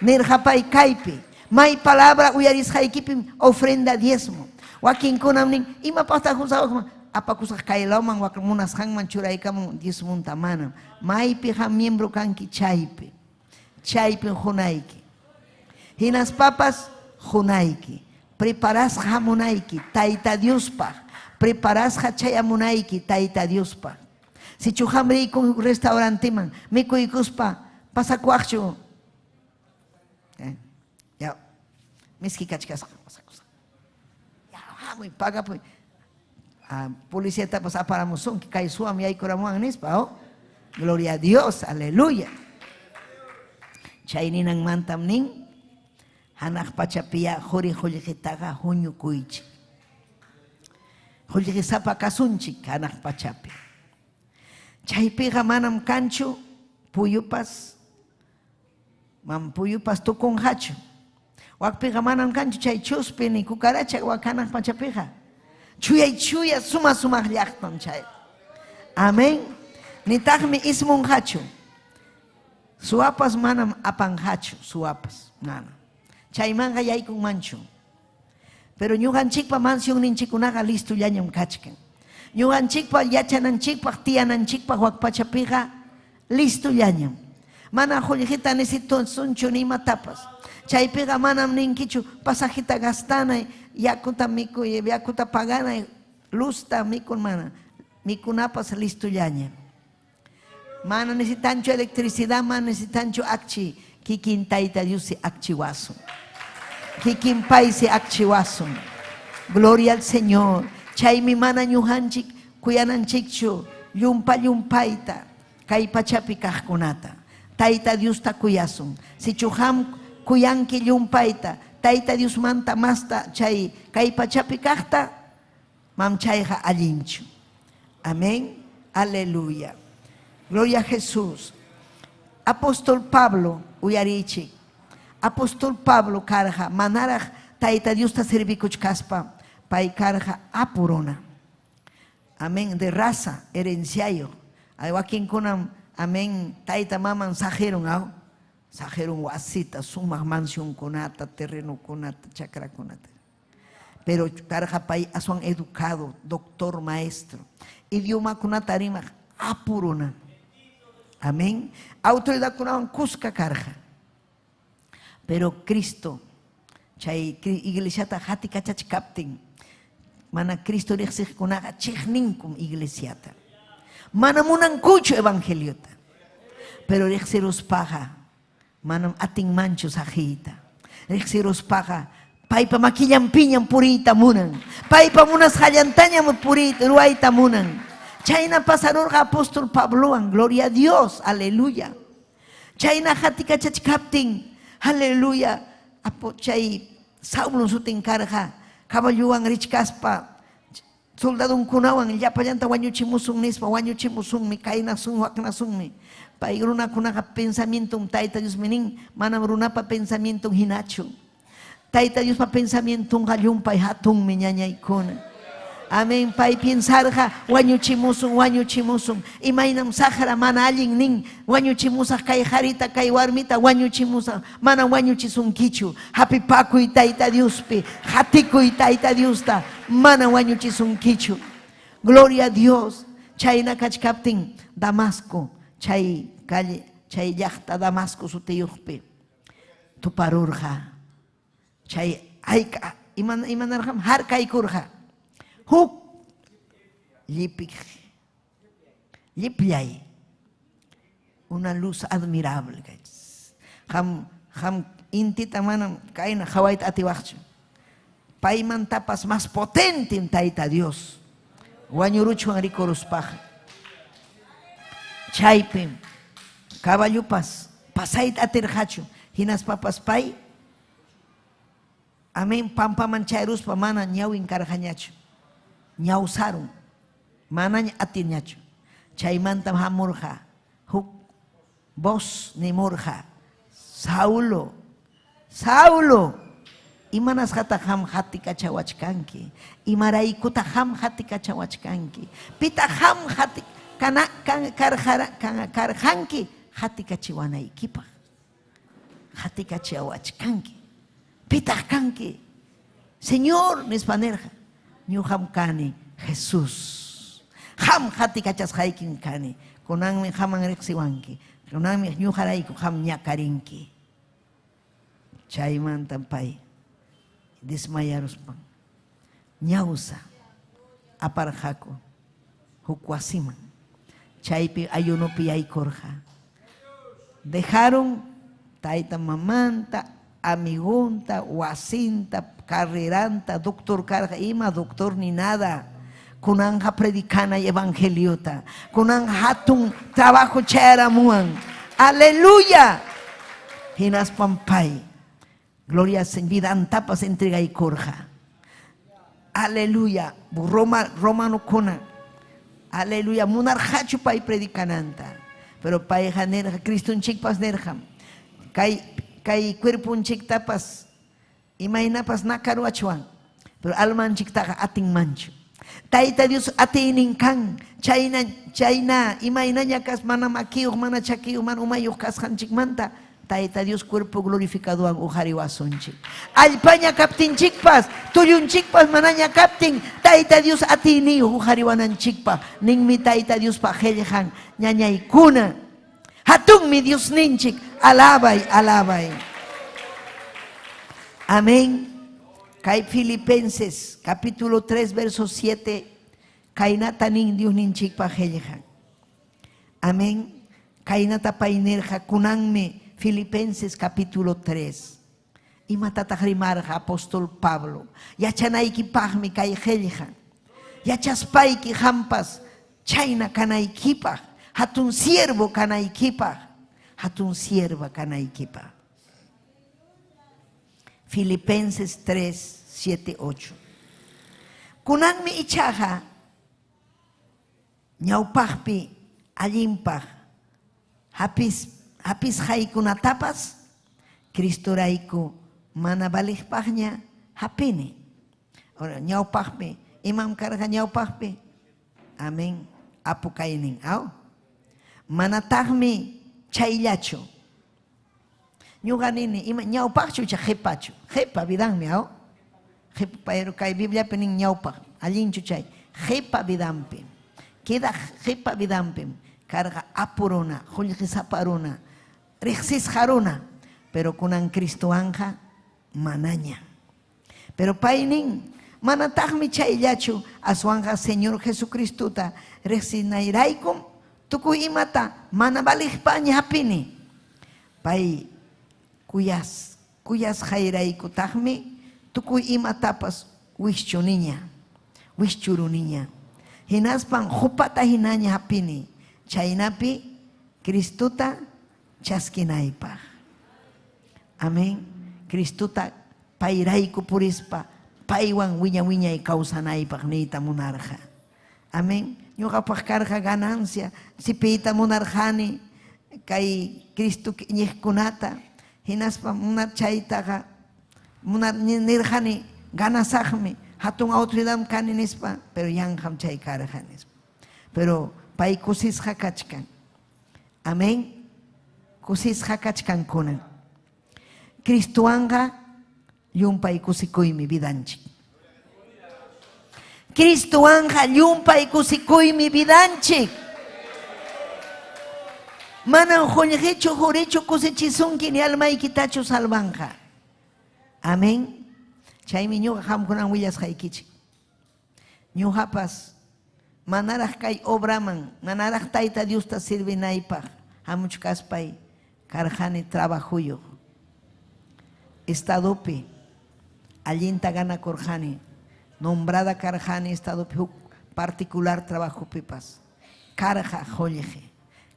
Nirqa pay kaypi. May palabra uyarisqaykipim ofrenda diezmo. Wakinkunam nin, imapaqtaq usawaqman? Apakusaq kay lawman wak munasqanman churaykamun diezmonta manam. Maypi qam miembro kanki chaypi. Chaypim qunayki. Hinaspapas qunayki. Preparasqa hamunayki Tayta Diospaq. Preparasqa chayamunayki Tayta Diospaq. Sichu qam riykun restauranteman mikuykuspa pasakuwaqchu? Ya, miski kachkasqa pasakusqa. Ya, hamuy, pagapuy. Ah, policiatapas aparamusunki, kay suwam yaykuramuwan nispa, oh. Gloria a Dios, aleluya. Chay ninanmantam nin, hanaq pachapiya quri qullqitaqa huñukuychik. Qullqisapa kasunchik hanaq pachapi. Chaypiqa manam kanchu puyupas, mam puyupas tukunqachu. Wakpiqa manam kanchu chay chuspi ni cucaracha wak hanaq pachapiqa. Chuyay chuya suma sumaq llaqtam chay. Amén. Nitaqmi ismunqachu. Suwapas manam apanqachu, suwapas, manam. Chaymanqa yaykunmanchu. Pero ñuqanchikpa mansionninchikkunaqa listollañam kachkan. Ñuqanchikpa yachananchikpaq, tiyananchikpaq wak pachapiqa listollañam. Mana qullqita necesitasunchu ni imatapas. Chaypiqa manam ninkichu pasajita gastanay, yakuta mikuy, yakuta paganay, luzta mikun mana. Mikunapas listollaña. Mana necesitanchu electricidad, mana necesitanchu akchi. Kikin Tayta Dios si akchiwasun. Kikin pay si akchiwasun. Gloria al Señor. Chaymi mana ñuqanchik kuyananchikchu llumpa llumpayta kay pachapi kaqkunata. Tayta Diosta kuyasun. Sichu qam kuyanki llumpayta Tayta Diosmanta masta chay kay pachapi kaqta, mam chayqa allinchu. Amén. Aleluya. Gloria a Jesús. Apóstol Pablo uyarichik. Apóstol Pablo karqa manaraq Tayta Diosta servikuchkaspa pay karqa apu runa. Amén. De raza, herenciayuq. Ay wakinkunam amén tayta maman saqirun aw. Saqirun wasita, sumaq mansionkunata, terrenokunata, chakrakunata. Pero karqa pay aswan educado, doctor, maestro. Idiomakunata rimaq apu runa. Amén. Autoridadkunawan kuska karqa. Pero Cristo chay iglesiata hatikachachkaptin, mana Cristo riqsiqkunaqa chiqninkum iglesiata. Mana munankuchu evangeliota. Pero riqsiruspaqa manam atinmanchu saqiyta. Riqsiruspaqa paypa makillanpiñam puriyta munan. Paypa munasqallantañam puriyta, ruwayta munan. Chayna pasarurqa apóstol Pablowan, gloria a Dios, aleluya. Chayna hatikachachkaptin, aleluya, apo chay Saulo sutin karqa, caballowan richkaspa soldadonkunawan llapallanta wañuchimusun nispa, wañuchimusunmi, kaynasun, waknasunmi. Pay runakunaqa pensamienton Tayta Diosmi nin, manam runapa pensamienton hinachu. Tayta Diospa pensamientonqa llumpay hatunmi ñañaykuna. Amén. Pay piensarqa wañuchimusun, wañuchimusun. Imaynam saqra mana allin nin, wañuchimusaq kay qarita, kay warmita wañuchimusaq. Mana wañuchisunkichu. Hapipakuy Tayta Diospi, hatikuy Tayta Diosta, mana wañuchisunkichu. Gloria a Dios. Chayna kachkaptin Damasco, chay calle, chay llaqta Damasco sutiyuqpi tuparurqa. Chay hayka imanarqam harkaykurqa. Huk llipik llipllay una luz admirable. Qam qam intita manam kayna qawayta atiwaqchu. Paymantapas más potentem Tayta Dios. Wañuruchwan rikuruspaqa. Chaypim caballopas pasayta atirqachu. Hinaspapas pay amén pampaman chayruspa mana ñawin karqañachu. Ñawsarun. Manaña atirñachu. Chaymantam hamurqa huk voz nimurqa, Saulo, Saulo, imanasqataq qam hatikachawachkanki? Imaraykutaq qam hatikachawachkanki? Pitaq qam hati kana kan karqara karqanki hatikachiwanaykipaq? Hatikachiwachkanki. Pitaq kanki? Señor, nispa nirqa, ñuqam kani Jesús. Qam hatikachasqaykim kani. Kunanmi qaman riqsiwanki. Kunanmi ñuqarayku qam ñakarinki. Chaymantam pay desmayaruspan ñawsa aparqaku huk wasiman. Chaypi ayunopi yaykurqa. Dejaron tayta mamanta, amigonta, wasinta, carreranta, doctor karqa, ima doctor ni nada. Kunanja predicanay evangeliota. Kunanja hatun trabajo chayaramuwan. Aleluya. Hinaspam pay. Gloria al vidantapas entregaykurqa. Aleluya. Roma, romanokuna. Aleluya. Munarqachu pay predicananta. Pero payqa nirqa, Cristonchikpas nirqam. Kay kay cuerponchiktapas imaynapas nakaruachwan. Pero almanchiktaqa atinmanchu. Tayta Dios atiynin kan. Chayna chayna imaynaña kas mana makiyuq, mana chakiyuq, mana umayuq kasqanchikmanta Tayta Dios cuerpo glorificadowan uqariwasunchik. Allpaña kaptinchikpas, tullunchikpas manaña kaptin, Tayta Dios atiyniyuq uqariwananchikpaq. Ninmi Tayta Diospa qillqan ñañaykuna. Hatunmi Diosninchik, alabay, alabay. Amén. Kay Filipenses capítulo 3 verso 7 kaynata nin Diosninchikpa qillqan. Amén. Kaynata pay nirqa kunanmi Filipenses capítulo 3. Imatataq rimarqa apóstol Pablo? Yachanaykipaqmi kay qillqan. Yachaspayki qampas chayna kanaykipaq, hatun siervo kanaykipaq, hatun sierva kanaykipaq. Filipenses 3, 7, 8. Kunanmi ichaqa ñawpaqpi allinpaq hapis hapisqaykunatapas Cristorayku mana valiqpaqña hapini. Ahora ñawpaqpi imam karqa ñawpaqpi? Amén. Apu kaynin, aw? Manataqmi chayllachu. Ñuqa nini, ima ñawpaqchu icha qhipachu? Qhipa vidanmi, aw? Qhipa, pero kay Bibliapi nin ñawpaq, allinchu chay? Qhipa vidanpi. Quedaq qhipa vidanpim karqa apu runa, qullqisapa runa, riqsisqa runa, pero kunan Cristowanqa manaña. Pero pay nin, manataqmi chayllachu, aswanqa Señor Jesucristota riqsinayraykum tukuy imata mana valiqpaña hapini. Pay kuyas kuyasqayraykutaqmi tukuy imatapas wischuniña, wischuruniña. Hinaspan qupata hinaña hapini, chaynapi Cristota chaskinaypaq. Amén. Cristota payrayku purispa paywan wiña wiñay kawsanaypaq niyta munarqa. Amén. Ñuqapaq karqa ganancia, sipiyta munarqani kay Cristo iñiqkunata, hinaspa munar chaytaqa munar nirqani ganasaqmi, hatun autoridadm kani nispa, pero yanqam chay karqa nispa. Pero pay kusisqa kachkan. Amén. Kusisqa kachkankuna. Cristowanqa llumpay kusikuymi vidanchik. Cristowanqa llumpay kusikuymi vidanchik. Manam qullqichu qurichu kusichisunki ni almaykitachu salvanqa. Amén. Chaymi ñuqa qamkunan willasqaykichik. Ñuqapas manaraq kay obraman, manaraq Tayta Diosta servinaypaq hamuchkaspay karqani trabajuyuq. Estadopi allinta ganakurqani, nombrada karqani estadopi huk particular trabajopipas. Karqa qullqi.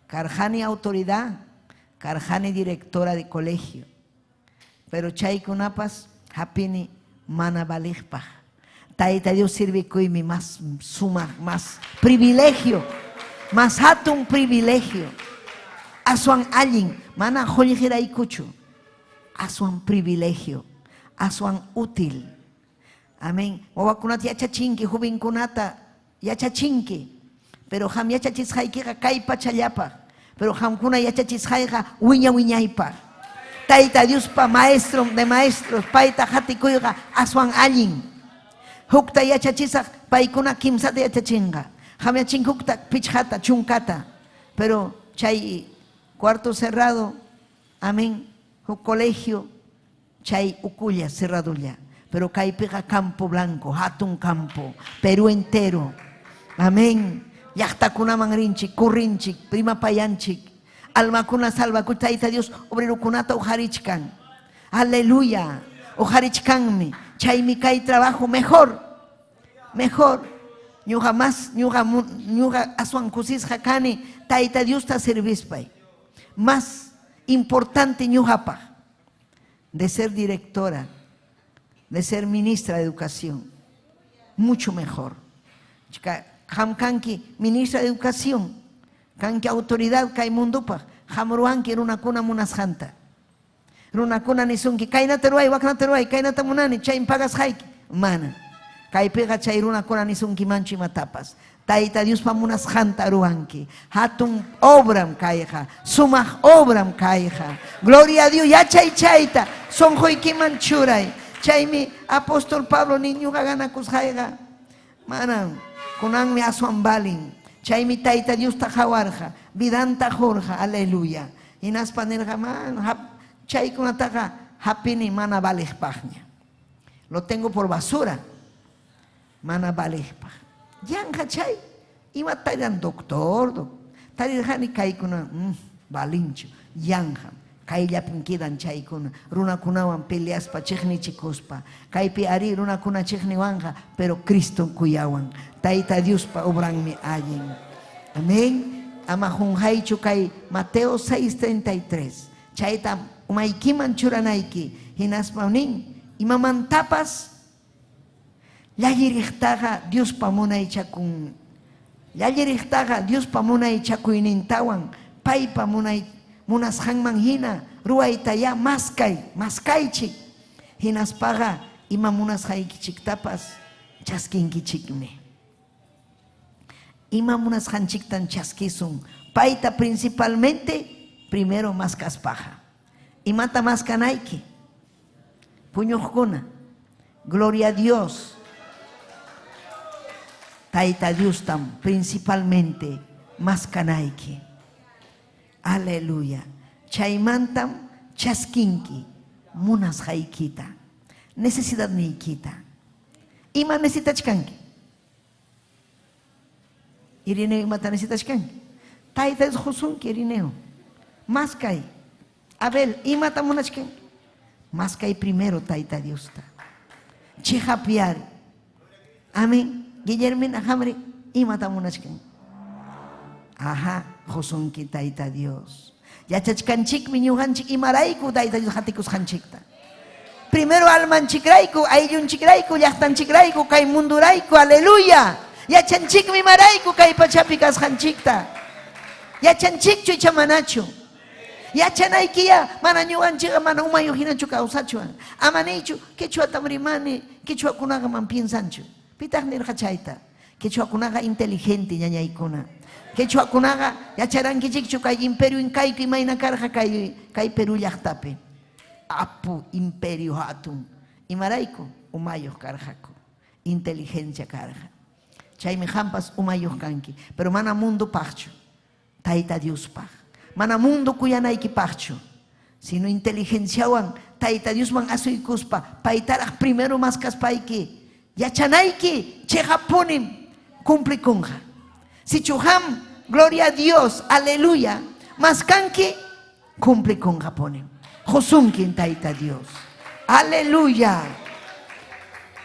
Karqani autoridad, karqani directora de colegio. Pero chaykunapas hapini mana valiqpaq. Tayta Dios sirvikuymi más sumaq, más privilegio, más hatun privilegio. Aswan allin, mana qullqiraykuchu. Aswan privilegio, aswan útil. Amén. Wawakunata yachachinki, jovenkunata yachachinki. Pero qam yachachisqaykiqa kay pachallapaq. Pero qamkuna yachachisqayqa wiña wiñaypaq. Tayta Diospa maestro de maestros, payta qatikuyqa aswan allin. Hukta yachachisaq, paykuna kimsata yachachinqa. Qam yachinki hukta, pichqata, chunkata. Pero chay cuarto cerrado, amén, huk colegio, chay ukulla, cerradulla. Pero kaypiqa campo blanco, hatun campo, Perú entero. Amén. Llaqtakunaman rinchik, kurrinchik, primapayanchik. Almakuna salvakuy, Tayta Dios obrerokunata uqarichkan. Aleluya. Uqarichkanmi. Chaymi kay trabajo mejor. Mejor. Ñuqa más, ñuqa, ñuqa aswan kusisqa kani Tayta Diosta servispay. Más importante ñuqapaq de ser directora, de ser ministra de educación. Mucho mejor. Qam kanki ministra de educación, kanki autoridad kay mundupaq, qam ruwanki runakuna munasqanta. Runakuna nisunki, kaynata ruway, waknata ruway, kaynata munani, chaymi pagasqayki. Mana. Kaypiqa chay runakuna nisunkimanchu imatapas. Tayta Diospa munasqanta ruwanki. Hatun obram kayqa, sumaq obram kayqa. Gloria a Dios, yachay chayta, sunquykiman churay. Chaymi apóstol Pablo nin ñuqa ganakusqayqa manam kunanmi aswan valin. Chaymi Tayta Diosta qawarqa, vidanta qurqa, aleluya. Hinaspa nirqa, man, chaykunataqa hapini mana valeqpaqña. Lo tengo por basura. Mana valeqpaq. Yanqa chay, ima tarirqan doctor, doc, tarirqani kaykuna, valinchu, yanqam. Kayllapim quedan chaykuna, runakunawan peleaspa, chiqnichikuspa. Kaypi arí runakuna chiqniwanqa, pero Cristom kuyawan. Tayta Diospa obranmi allin. Amén. Ama qunqaychu kay Mateo 6:33. Chayta umaykiman churanayki. Hinaspam nin, imamantapas llalliriqtaqa Diospa munaychakun llalliriqtaqa Diospa munaychakuynintawan paypa munay munasqanman hina ruwaytayá maskay, maskaychik. Hinaspaqa ima munasqaykichiktapas chaskinkichikmi. Ima munasqanchiktan chaskisun payta principalmente primero maskaspaqa. Imata maskanayki? Puñuqkuna. Gloria a Dios. Tayta Diostam principalmente maskanayki. Aleluya. Chaymantam chaskinki munasqaykita, necesidadniykita. Ima necesitachkanki? Irineo imata necesitachkanki? Tayta Dios qusunki, Irineo. Maskay. Abel, imata munachkanki? Maskay primero Tayta Diosta. Chiqapyari. Amén. Guillermina, qamri, imata munachkanki? Ajá, qusunki Tayta Dios. Yachachkanchikmi ñuqanchik imarayku Tayta Dios qatikusqanchikta. Primero almanchikrayku, ayllunchikrayku, llaqtanchikrayku, kay mundurayku, aleluya. Yachanchikmi imarayku kay pachapi kasqanchikta. Yachanchikchu icha manachu? Yachanaykiya mana ñuqanchikqa mana umayuq hinachu kawsachwan. Ama niychu, quechuatam rimani, quechuakunaqa man piensanchu. Pitaq nirqa chayta? Quechuakunaqa inteligente ñañaykuna. Quechuakunaqa yacharankichikchu kay imperio incaico imayna karqa kay, kay Perú llaqtapi. Apu imperio hatun. Imarayku? Umayuq karqaku. Inteligencia karqa. Chaymi qampas umayuq kanki. Pero mana mundupaqchu. Tayta Diospaq. Mana mundo kuyanaykipaqchu. Sino inteligenciawan Tayta Diosman asuykuspa paytaraq primero maskaspayki yachanayki cheqappunim cumplikunqa. Sichu qam, gloria a Dios, aleluya, maskanki cumplikunqapunim. Qusunkin Tayta Dios. Aleluya.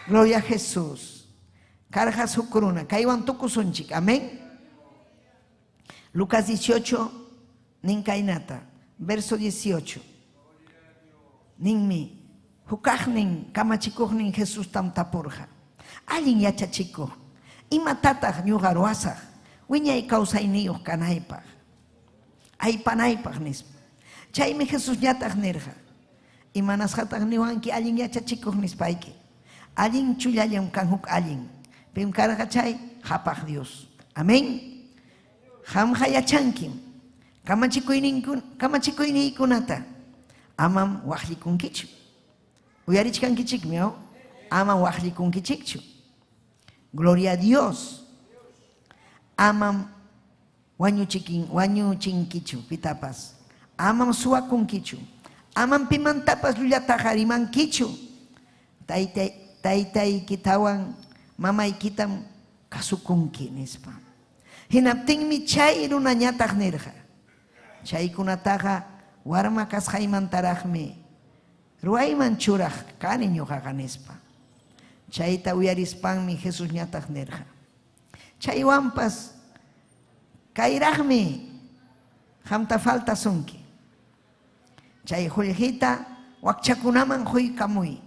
Gloria a Jesús. Karqa huk runa. Kaywan tukusunchik. Amén. Lucas 18, nin kaynata, verso 18. Ninmi, hukaqnin kamachikuqnin Jesustam tapurqa, Allin yachachikuq, imatataq ñuqa ruwasaq wiñay kawsayniyuq kanaypaq, aypanaypaq? nispa. Chaymi Jesusñataq nirqa, Imanasqataq niwanki allin yachachikuq nispayki? Allin chullallam kan huk allin. Pim karqa chay? Qapaq Dios. Amén. Qamqa yachankim kamachikuyniykunata. Amam waqllikunkichu. Uyarichkankichikmi, aw? Amam waqllikunkichikchu. Gloria a Dios. Amam wañuchikin wañuchinkichu pitapas. Amam suwakunkichu. Amam pimantapas llullataqa rimankichu. Taytay taytaykitawan mamaykitam kasukunki, nispa. Hinaptinmi chay runañataq nirqa, Chaykunataqa warma kasqaymantaraqmi ruwayman churaq kani ñuqaqa, nispa. Chayta uyarispanmi Jesusñataq nirqa, Chaywanpas kayraqmi qamta faltasunki. Chay qullqita wakchakunaman quykamuy,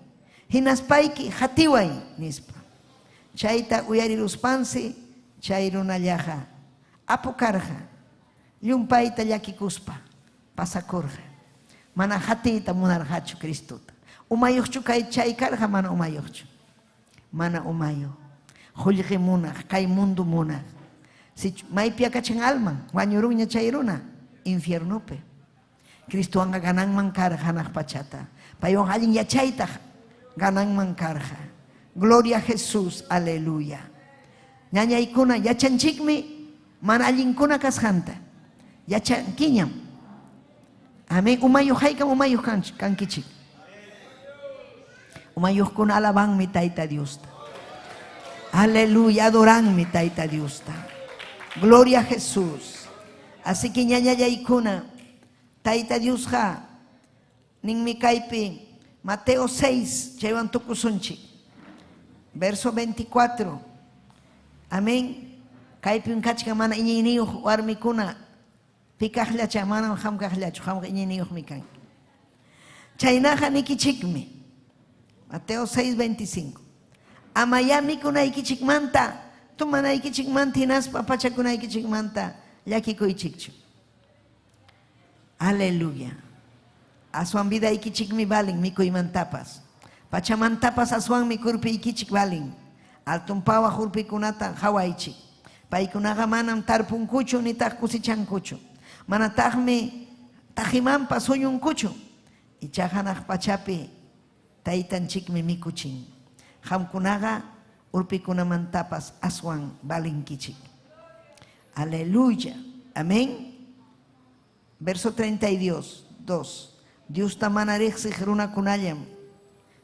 hinaspayki qatiway, nispa. Chayta uyariruspansi chay runallaqa apu karqa, llumpayta llakikuspa pasakurqa. Mana qatiyta munarqachu Cristota. Umayuqchu kay chay karqa mana umayuqchu? Mana umayuq. Qullqi munaq, kay mundo munaq. Sichu maypiya kachkan alman, wañurunña chay runa, infiernopi. Cristowanqa gananman karqa hanaq pachata. Paywan allin yachaytaq gananman karqa. Gloria a Jesús, aleluya. Ñañaykuna, yachanchikmi. Mana allinkuna kasqanta. Yachankiñam. Amén. Umayuq haykam umayuq kankichik. Umayuqkuna alabanmi Tayta Diosta. Aleluya, adoranmi Tayta Diosta. Gloria a Jesús. Así que ñañallaykuna, Tayta Diosqa ninmi kaypi Mateo 6, chaywan tukusunchik. Verso 24. Amén. Kaypim kachkan mana iñiyniyuq warmikuna pikaqllacha, manam qam kaqllachu, qamqa iñiyniyuqmi kanki. Chaynaqa nikichikmi. Mateo 6:25. Amayá mikunaykichikmanta, tomanaykichikmanta hinaspa pachakunaykichikmanta llakikuychikchu. Aleluya. Aswan vidaykichikmi valen mikuymantapas. Pachamantapas aswanmi kurpiykichik valen. Alton pawaq urpikunata qawaychik. Paykunaqa manam tarpunkuchu nitaq cosechankuchu. Manataqmi taqimanpas huñunkuchu. Ichaqa hanaq pachapi taytanchikmi mikuchin. Qamkunaqa urpikunamantapas aswan valenkichik. Aleluya. Amén. Verso 32. 2. Diosta mana riqsiq runakunallam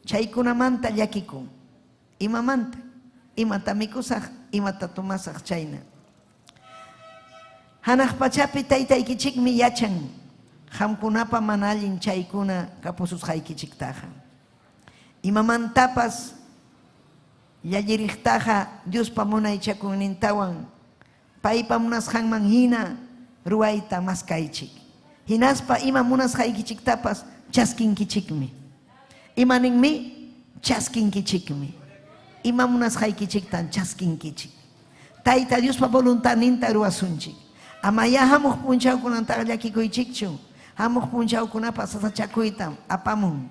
chaykunamanta llakikun. Imamanta? Imata mikusaq, imata tomasaq chayna. Hanaq pachapi taytaykichikmi yachan qamkunapa mana allin chaykuna kapususqaykichiktaqa. Imamantapas llalliriqtaqa Diospa munaychakuynintawan paypa munasqanman hina ruwayta maskaychik. Hinaspa ima munasqaykichiktapas chaskinkichikmi. Ima ninmi? Chaskinkichikmi. Ima munasqaykichiktan chaskinkichik. Tayta Diospa voluntadninta ruwasunchik. Amayá hamuq punchawkunantaqa llakikuychikchu. Hamuq punchawkunapa sasachakuytam apamun.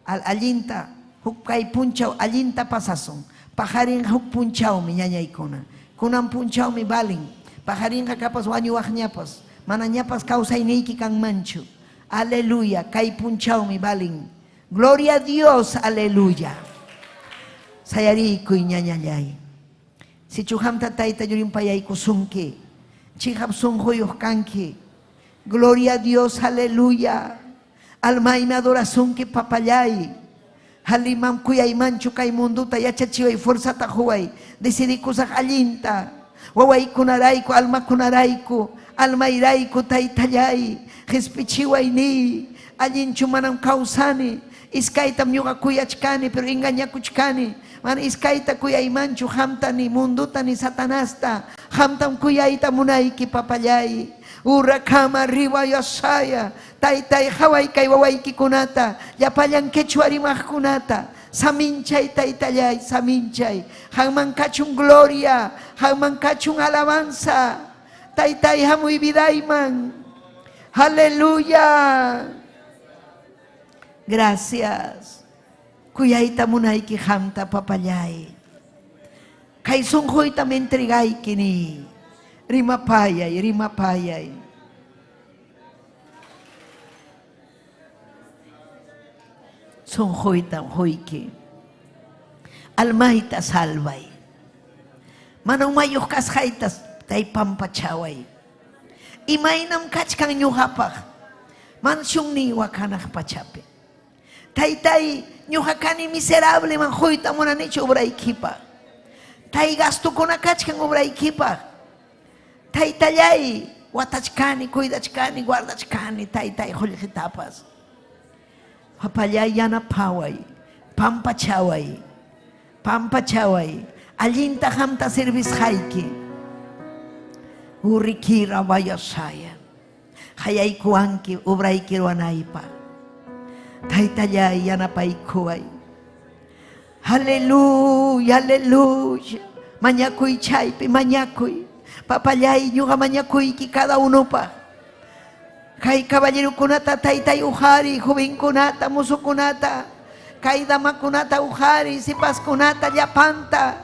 Al allinta huk kay punchaw allinta pasasun. Paqarinqa huk punchawmi ñañaykuna. Kunan punchawmi valen. Paqarinqa kapas wañuwaqñapas. Manañapas kawsayniyki kanmanchu. Aleluya, kay punchawmi valen. Gloria a Dios, aleluya. Sayariykuy ñañallay. Sichu qamta Tayta llumpayaykusunki. Chiqap sunquyuq kanki. Gloria a Dios, aleluya. Almaymi adorasunki papallay. Halimam kuyaymanchu kay munduta yachachiway fuerzata quway. Decidikusaq allinta. Wawaykunarayku, almakunarayku, almayrayku taytallay. Qispichiway niy. Allinchu manam kawsani. Iskaytam ñuqa kuyachkani, pero engañakuchkani. Mana iskayta kuyaymanchu qamta ni munduta ni satanasta. Qamtam kuyayta munayki papallay. Urakama riwayasaya. Taytay qaway kay wawaykikunata. Llapallan quechua rimaqkunata. Saminchay taytallay, saminchay. Qamman kachun gloria, qamman kachun alabanza. Taytay hamuy vidayman. Aleluya. Gracias. Kuyayta munayki qamta papallay. Kay sunquytam entregayki ni. Rimapayay, rimapayay. Sunquytam quyki. Almayta salvay. Mana umayuq kasqayta tay pampachaway. Imaynam kachkan ñuqapaq mansionniy hanaq pachapi. Taytay, ñuqa kani miserable man quyta munanichu obraykipaq. Tay gastukuna kachkan obraykipaq. Taytallay, watachkani, cuidachkani, guardachkani, taytay qullqitapas. Papallay yanapaway, pampachaway, pampachaway, allinta qamta servisqayki. Urrikira vayasaya. Qayaykuwanki obrayki ruwanaypaq. Taytallay yanapaykuway. Aleluya, aleluya. Mañakuy chaypi, mañakuy. Papallay ñuqa mañakuyki cada unupaq. Kay caballerokunata taytay uqari, jovenkunata, mozokunata, kay damakunata uqari, sipaskunata llapanta.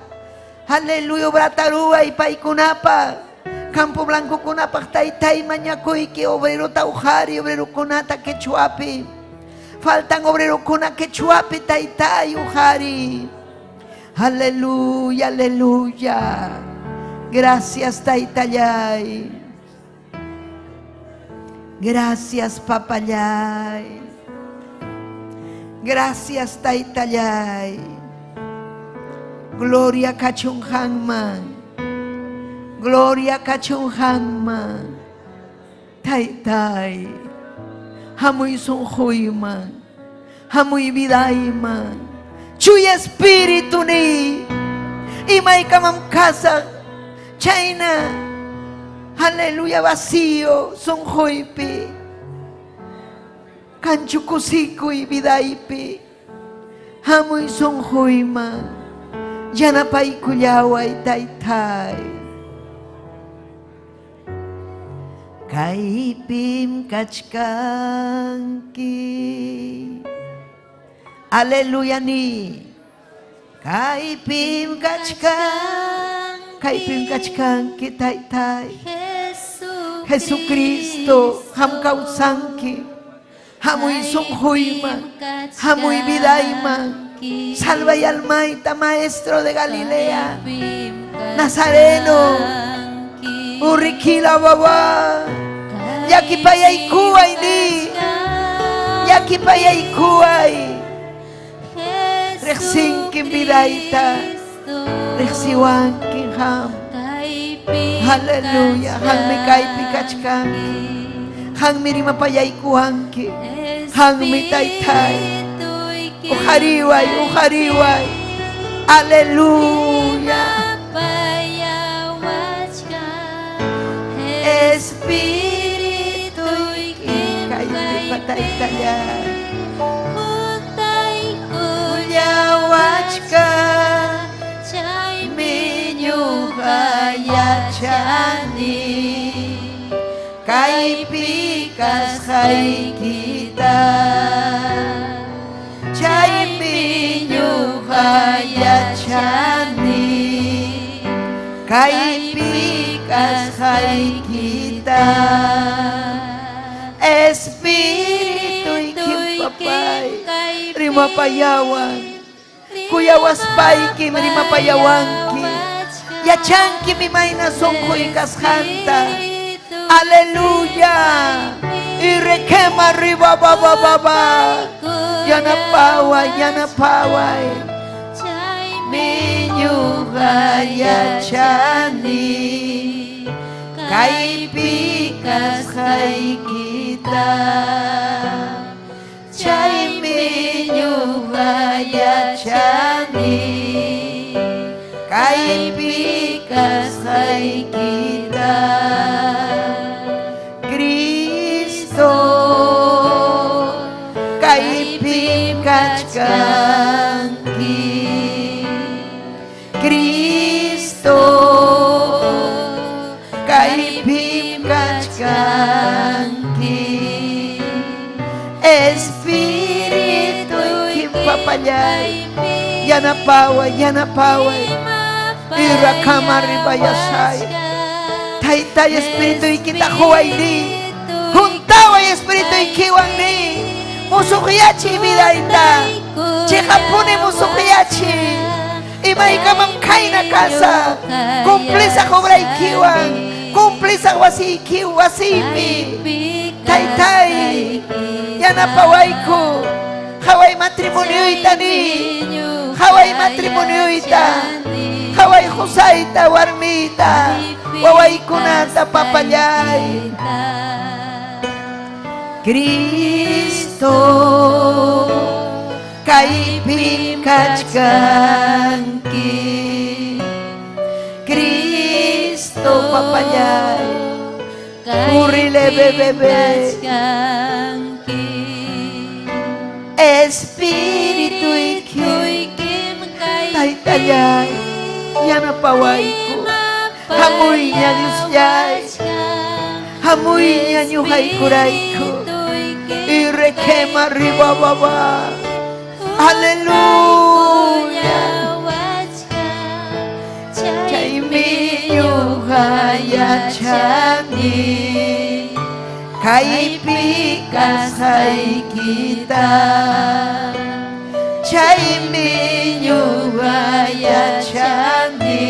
Aleluya, obrata ruway paykunapaq. Campo Blancokunapaq taytay mañakuyki obrerota uqari, obrerokunata quechuapi. Faltan obrerokuna quechuapi taytay uqari. Aleluya, aleluya. Gracias, Taytallay. Gracias, Papallay. Gracias, Taytallay. Gloria kachunhanman. Gloria kachunhanman. Taytay. Hamuy sunquyman. Hamuy vidayman. Chuya espíritu ni. Imaykamam kasaq. Chayna. Aleluya vacío sunquypi. Kanchu kusikuy vidaypi. Hamuy sunquyman. Yanapaykullaway taytay. Kaypim kachkanki. Aleluya ni. Kaypim kachkan. Kaypim kachkanki taytay. Jesucristo, ham kawsanki. Hamuy sunquyman. Hamuy vidayman. Salvay almayta, maestro de Galilea. Nazareno. Urrikila baba. Llakipayaykuway ni. Llakipayaykuway. Riqsinki vidayta. Riqsiwanki ham. Aleluya. Hanmi kaypi kachkanki. Hanmi rimapayaykuwanki. Hanmi taytay. Uqariway, uqariway. Aleluya. Espíritu kaypi pataytallay. Kullawachka chaymi ñuqa yachani kaypi kasqaykita chaymi ñuqa yachani kaypi kasqaykita Espíritu papay rimapayawan kuyawaspaykim rimapayawanki yachanki imayna sunquy kasqanta. Aleluya. Irekema riba baba baba. Yanapaway, yanapaway. Chaymi ñuqa yachani kaypi kasqaykita. Chaymi ñuqa yachani kaypi kasqaykita. Cristo kaypim kachkanki. Cristo kaypim kachkanki. Espíritu papallay. Yanapaway, yanapaway. Irakama ribayasay. Taytay Espíritu ikita huway ni. Huntaway Espíritu ikiwan ni. Musuqyachi vidayta. Chiqapuni musuqyachi. Imaykamam kayna kasa. Cumplisaq obraykiwan. Cumplisaq wasiyki wasiypi. Taytay. Yanapawayku. Haway matrimonioyta ni. Haway matrimonioyta. Haway qusayta warmiyta. Wawaykunata papallay. Cristo kaypim kachkanki. Cristo papallay. Urrile bebebe. Espíritu iki taytallay. Yanapawayku. Hamuyña Diosllay. Hamuyña ñuqaykurayku. Irekema riba baba. Aleluya. Chaymi ñuqa yachani kaypi kasqaykita. Chaymi ñuqa yachani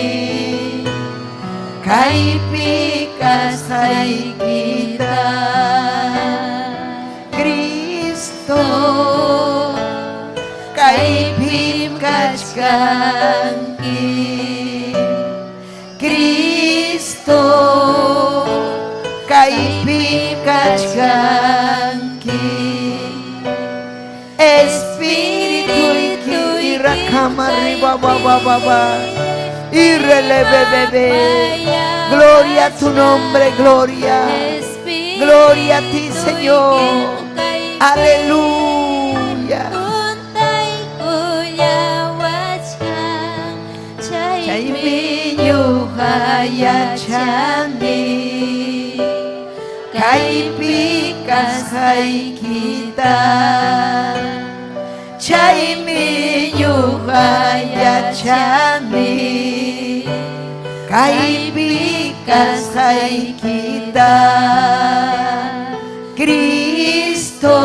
kasqaykita. Cristo, kaypim kachkanki. Cristo, kaypim kachkanki. Espíritu irakama riba ba ba ba ba. Irrelebebebe. Gloria a tu nombre, gloria. Gloria a ti, Señor. Aleluya. Chaymi ñuqa yachani kaypi kasqaykita. Chaymi ñuqa yachani kaypi kasqaykita. Cristo,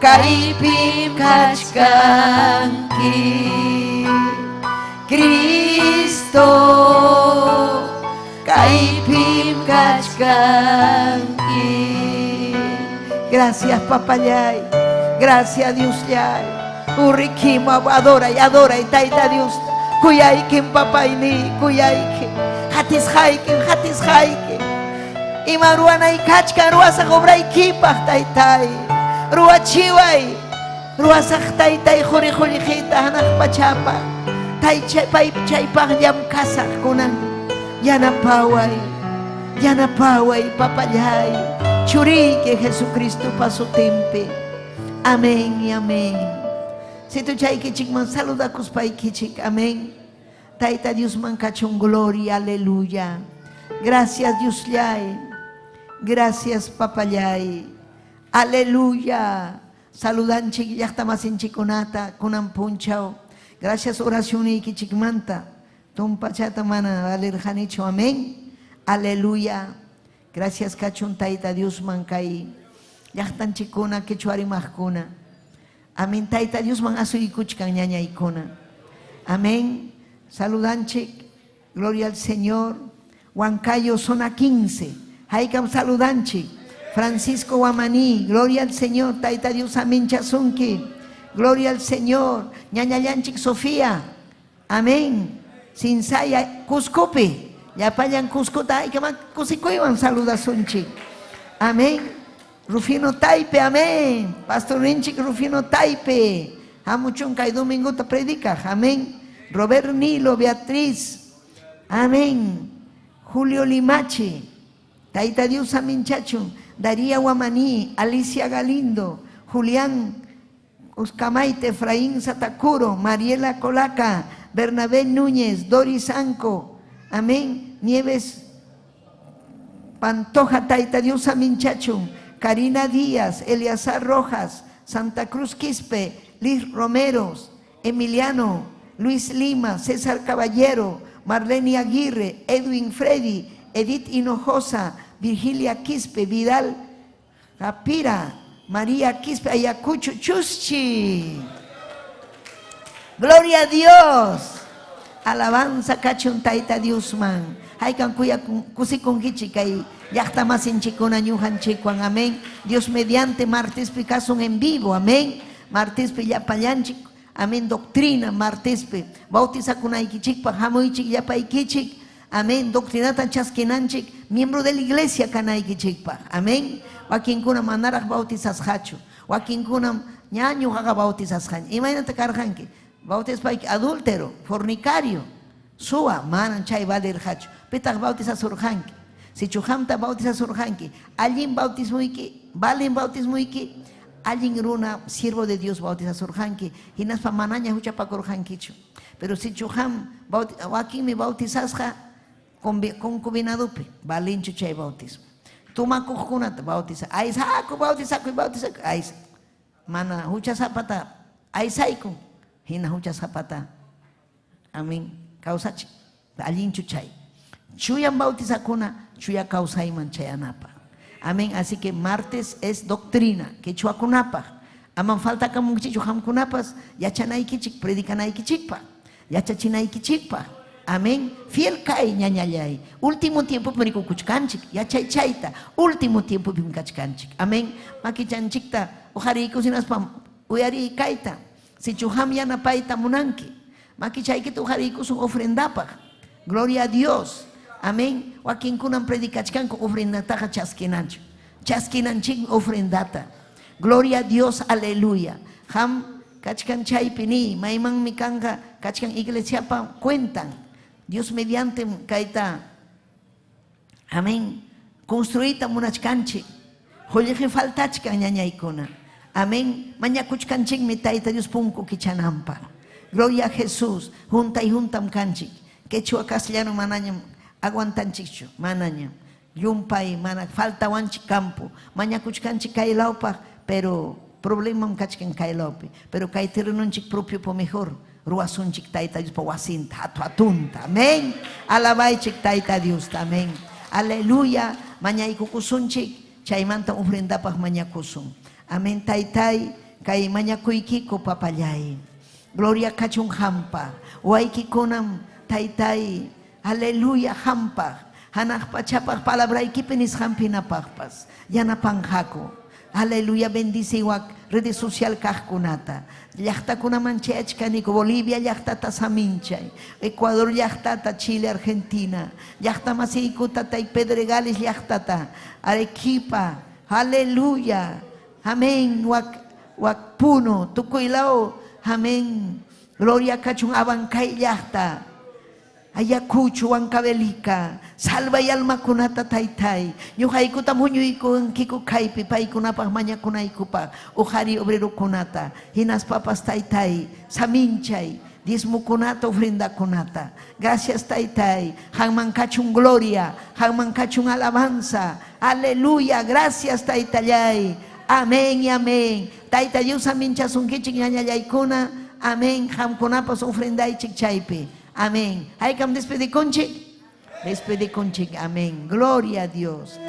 kaypim kachkanki. Cristo, kaypim kachkanki. Gracias, papayay. Gracias, Diosllay. Urrikima, adora y adora y taita Dios. Kuyaykim papayni, kuyaykim. Hatis haykim, hatis haykim. Ima ruwanay kachkan ruwasaq obraykipaq taytay. Ruwachiway. Ruwasaq taytay quri qullqita hanaq pachapaq. Tay pay chaypaq llamkasaq kunan. Yanapaway. Yanapaway papallay. Churiyki Jesucristopa sutinpi. Amén y amén. Situchaykichikman saludakuspaykichik. Amén. Tayta Diosman kachun gloria, aleluya. Gracias Diosllay. Gracias papallay. Aleluya. Saludanchik llaqta masinchikunata kunan punchaw. Gracias oracionniykichikmanta. Tumpachata mana valirqanichu. Amén. Aleluya. Gracias kachun Tayta Diosman kay llaqtanchikkuna quechua rimaqkuna. Amén. Tayta Diosman asuykuchkan ñañaykuna. Amén. Saludanchik. Gloria al Señor. Huancayo, zona 15. Haykam saludanchik. Francisco Guamaní. Gloria al Señor. Tayta Dios amén chasunki. Gloria al Señor. Ñañallanchik Sofía. Amén. Sinsaya Cuscopi. Llapallan Cuscota. Haykam kusikuywan saludasunchik. Amén. Rufino Taipe, amén. Pastor Rinchik Rufino Taipe. Hamuchun kay domingo ta predica. Amén. Robert Nilo, Beatriz. Amén. Julio Limache. Taita Dios amén chacho. Daría Guamaní, Alicia Galindo, Julián Uscamaite, Efraín Satacuro, Mariela Colaca, Bernabé Núñez, Doris Anco. Amén. Nieves Pantoja, Taita Dios amén chacho. Karina Díaz, Eleazar Rojas, Santa Cruz Quispe, Liz Romeros, Emiliano, Luis Lima, César Caballero, Marlene Aguirre, Edwin Freddy, Edith Hinojosa, Virgilia Quispe, Vidal Japira, María Quispe, Ayacucho, Chuschi. Gloria a Dios. Alabanza kachun taita Diosman. Haykan kuya kusikunkichik kay llaqta masinchikkuna ñuqanchikwan. Amén. Dios mediante martespi kasun en vivo. Amén. Martespi llapallanchik. Amén. Doctrina martespi. Bautizakunaykichikpaq hamuychik llapaykichik. Amén. Doctrinata chaskinanchik. Miembro de la iglesia kanaykichikpaq. Amén. Wakinkuna manaraq bautizasqachu. Wakinkuna ña ñuqaqa bautizasqaña. Imaynata karqanki? Bautizaspayki adúltero, fornicario, suwa, manan chay valirqachu. Pitaq bautizasurqanki? Sichu qamta bautizasurqanki, allin bautismuyki, valin bautismuyki, allin runa, siervo de Dios bautizasurqanki, hinaspa manaña huchapakurqankichu. Pero sichu qam wakinmi bautizasqa concubinadupi, valinchu chay bautismo. Tumakuqkunata bautiza, aysaku, bautizakuy, bautizakuy, aysa. Mana huchasapata aysaykun, hina huchasapata. Amén. Kawsachik, allinchu chay. Chuyam bautizakuna, chuya kawsayman chayanapa. Amén. Así que martes es doctrina, quechuakunapaq. Aman falta kamunkichichu qamkunapas yachanaykichik, predicanaykichikpa, yachachinaykichikpa. Amén. Fiel kay ñañallay. Último tiempo rikukuchkanchik, yachay chayta. Último tiempo kachkanchik. Amén. Makichanchikta uqariykus hinaspa uyariy kayta. Sichu ham yanapayta munanki. Makichaykita uqariykusun ofrendapaq. Gloria a Dios. Amén. Wakinkunam predicachkanku ofrendataqa chaskinanchik. Chaskinanchik ofrendata. Gloria a Dios, aleluya. Ham kachkan chaypi ni, maymanmi kanqa kachkan iglesiapa cuentan. Dios mediante kayta. Amén. Construita munachkanchik. Qullqi faltachkan ñañaykuna. Amén. Mañakuchkanchikmi Tayta Dios punku kichananpaq. Gloria a Jesús. Junta y juntam kanchik. Quechua castellano manañam aguantanchikchu, manañam. Llumpay mana faltawanchik campo. Mañakuchkanchik kaylawpaq, pero problemam kachkan kaylawpi. Pero kay terrenonchik propio po mejor. Ruwasunchik Tayta Diospa wasinta, atu atunta. Amén. Alabaychik Tayta Dios. Amén. Aleluya. Mañaykukusunchik. Chaymanta ofrendapaq mañakusun. Amén. Taytay, kay mañakuykiko papallay. Gloria kachun hampa. Waykikunam taytay. Aleluya hampaq. Hanaq pachapaq palabraykipi nisqanpinapaqpas. Yanapanqaku. Aleluya, bendice wak redes social kaqkunata. Llaqtakunaman chayachkaniku, Bolivia llaqtata saminchay, Ecuador llaqtata, Chile, Argentina, llaqta masiykuta, tay Pedregales llaqtata, Arequipa, aleluya, amén, wak, wak Puno, Tukuylao, amén, gloria kachun Abancay llaqta, Ayacucho, Huancavelica, salvay almakunata taytay, ñuqaykutam huñuykunkiku kaypi paykunapaq mañakunaykupaq, uqari obrerokunata, hinaspapas taytay, saminchay, diezmokunata, ofrendakunata. Gracias taytay, qanman kachun gloria, qanman kachun alabanza, aleluya, gracias taytallay, amén y amén. Tayta Dios saminchasunkichik ñañallaykuna, amén, qamkunapas ofrendaychik chaypi. Amén. Haykam despedikunchik? Despedikunchik. Amén. Gloria a Dios.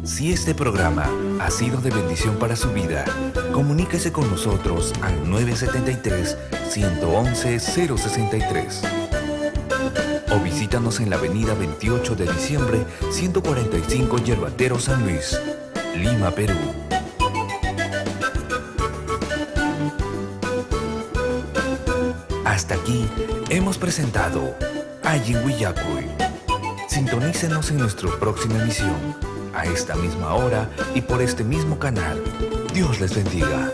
Si este programa ha sido de bendición para su vida, comuníquese con nosotros al 973-111-063. O visítanos en la avenida 28 de diciembre, 145 Yerbatero, San Luis, Lima, Perú. Hasta aquí hemos presentado Allin Willakuy. Sintonícenos en nuestra próxima emisión, a esta misma hora y por este mismo canal. Dios les bendiga.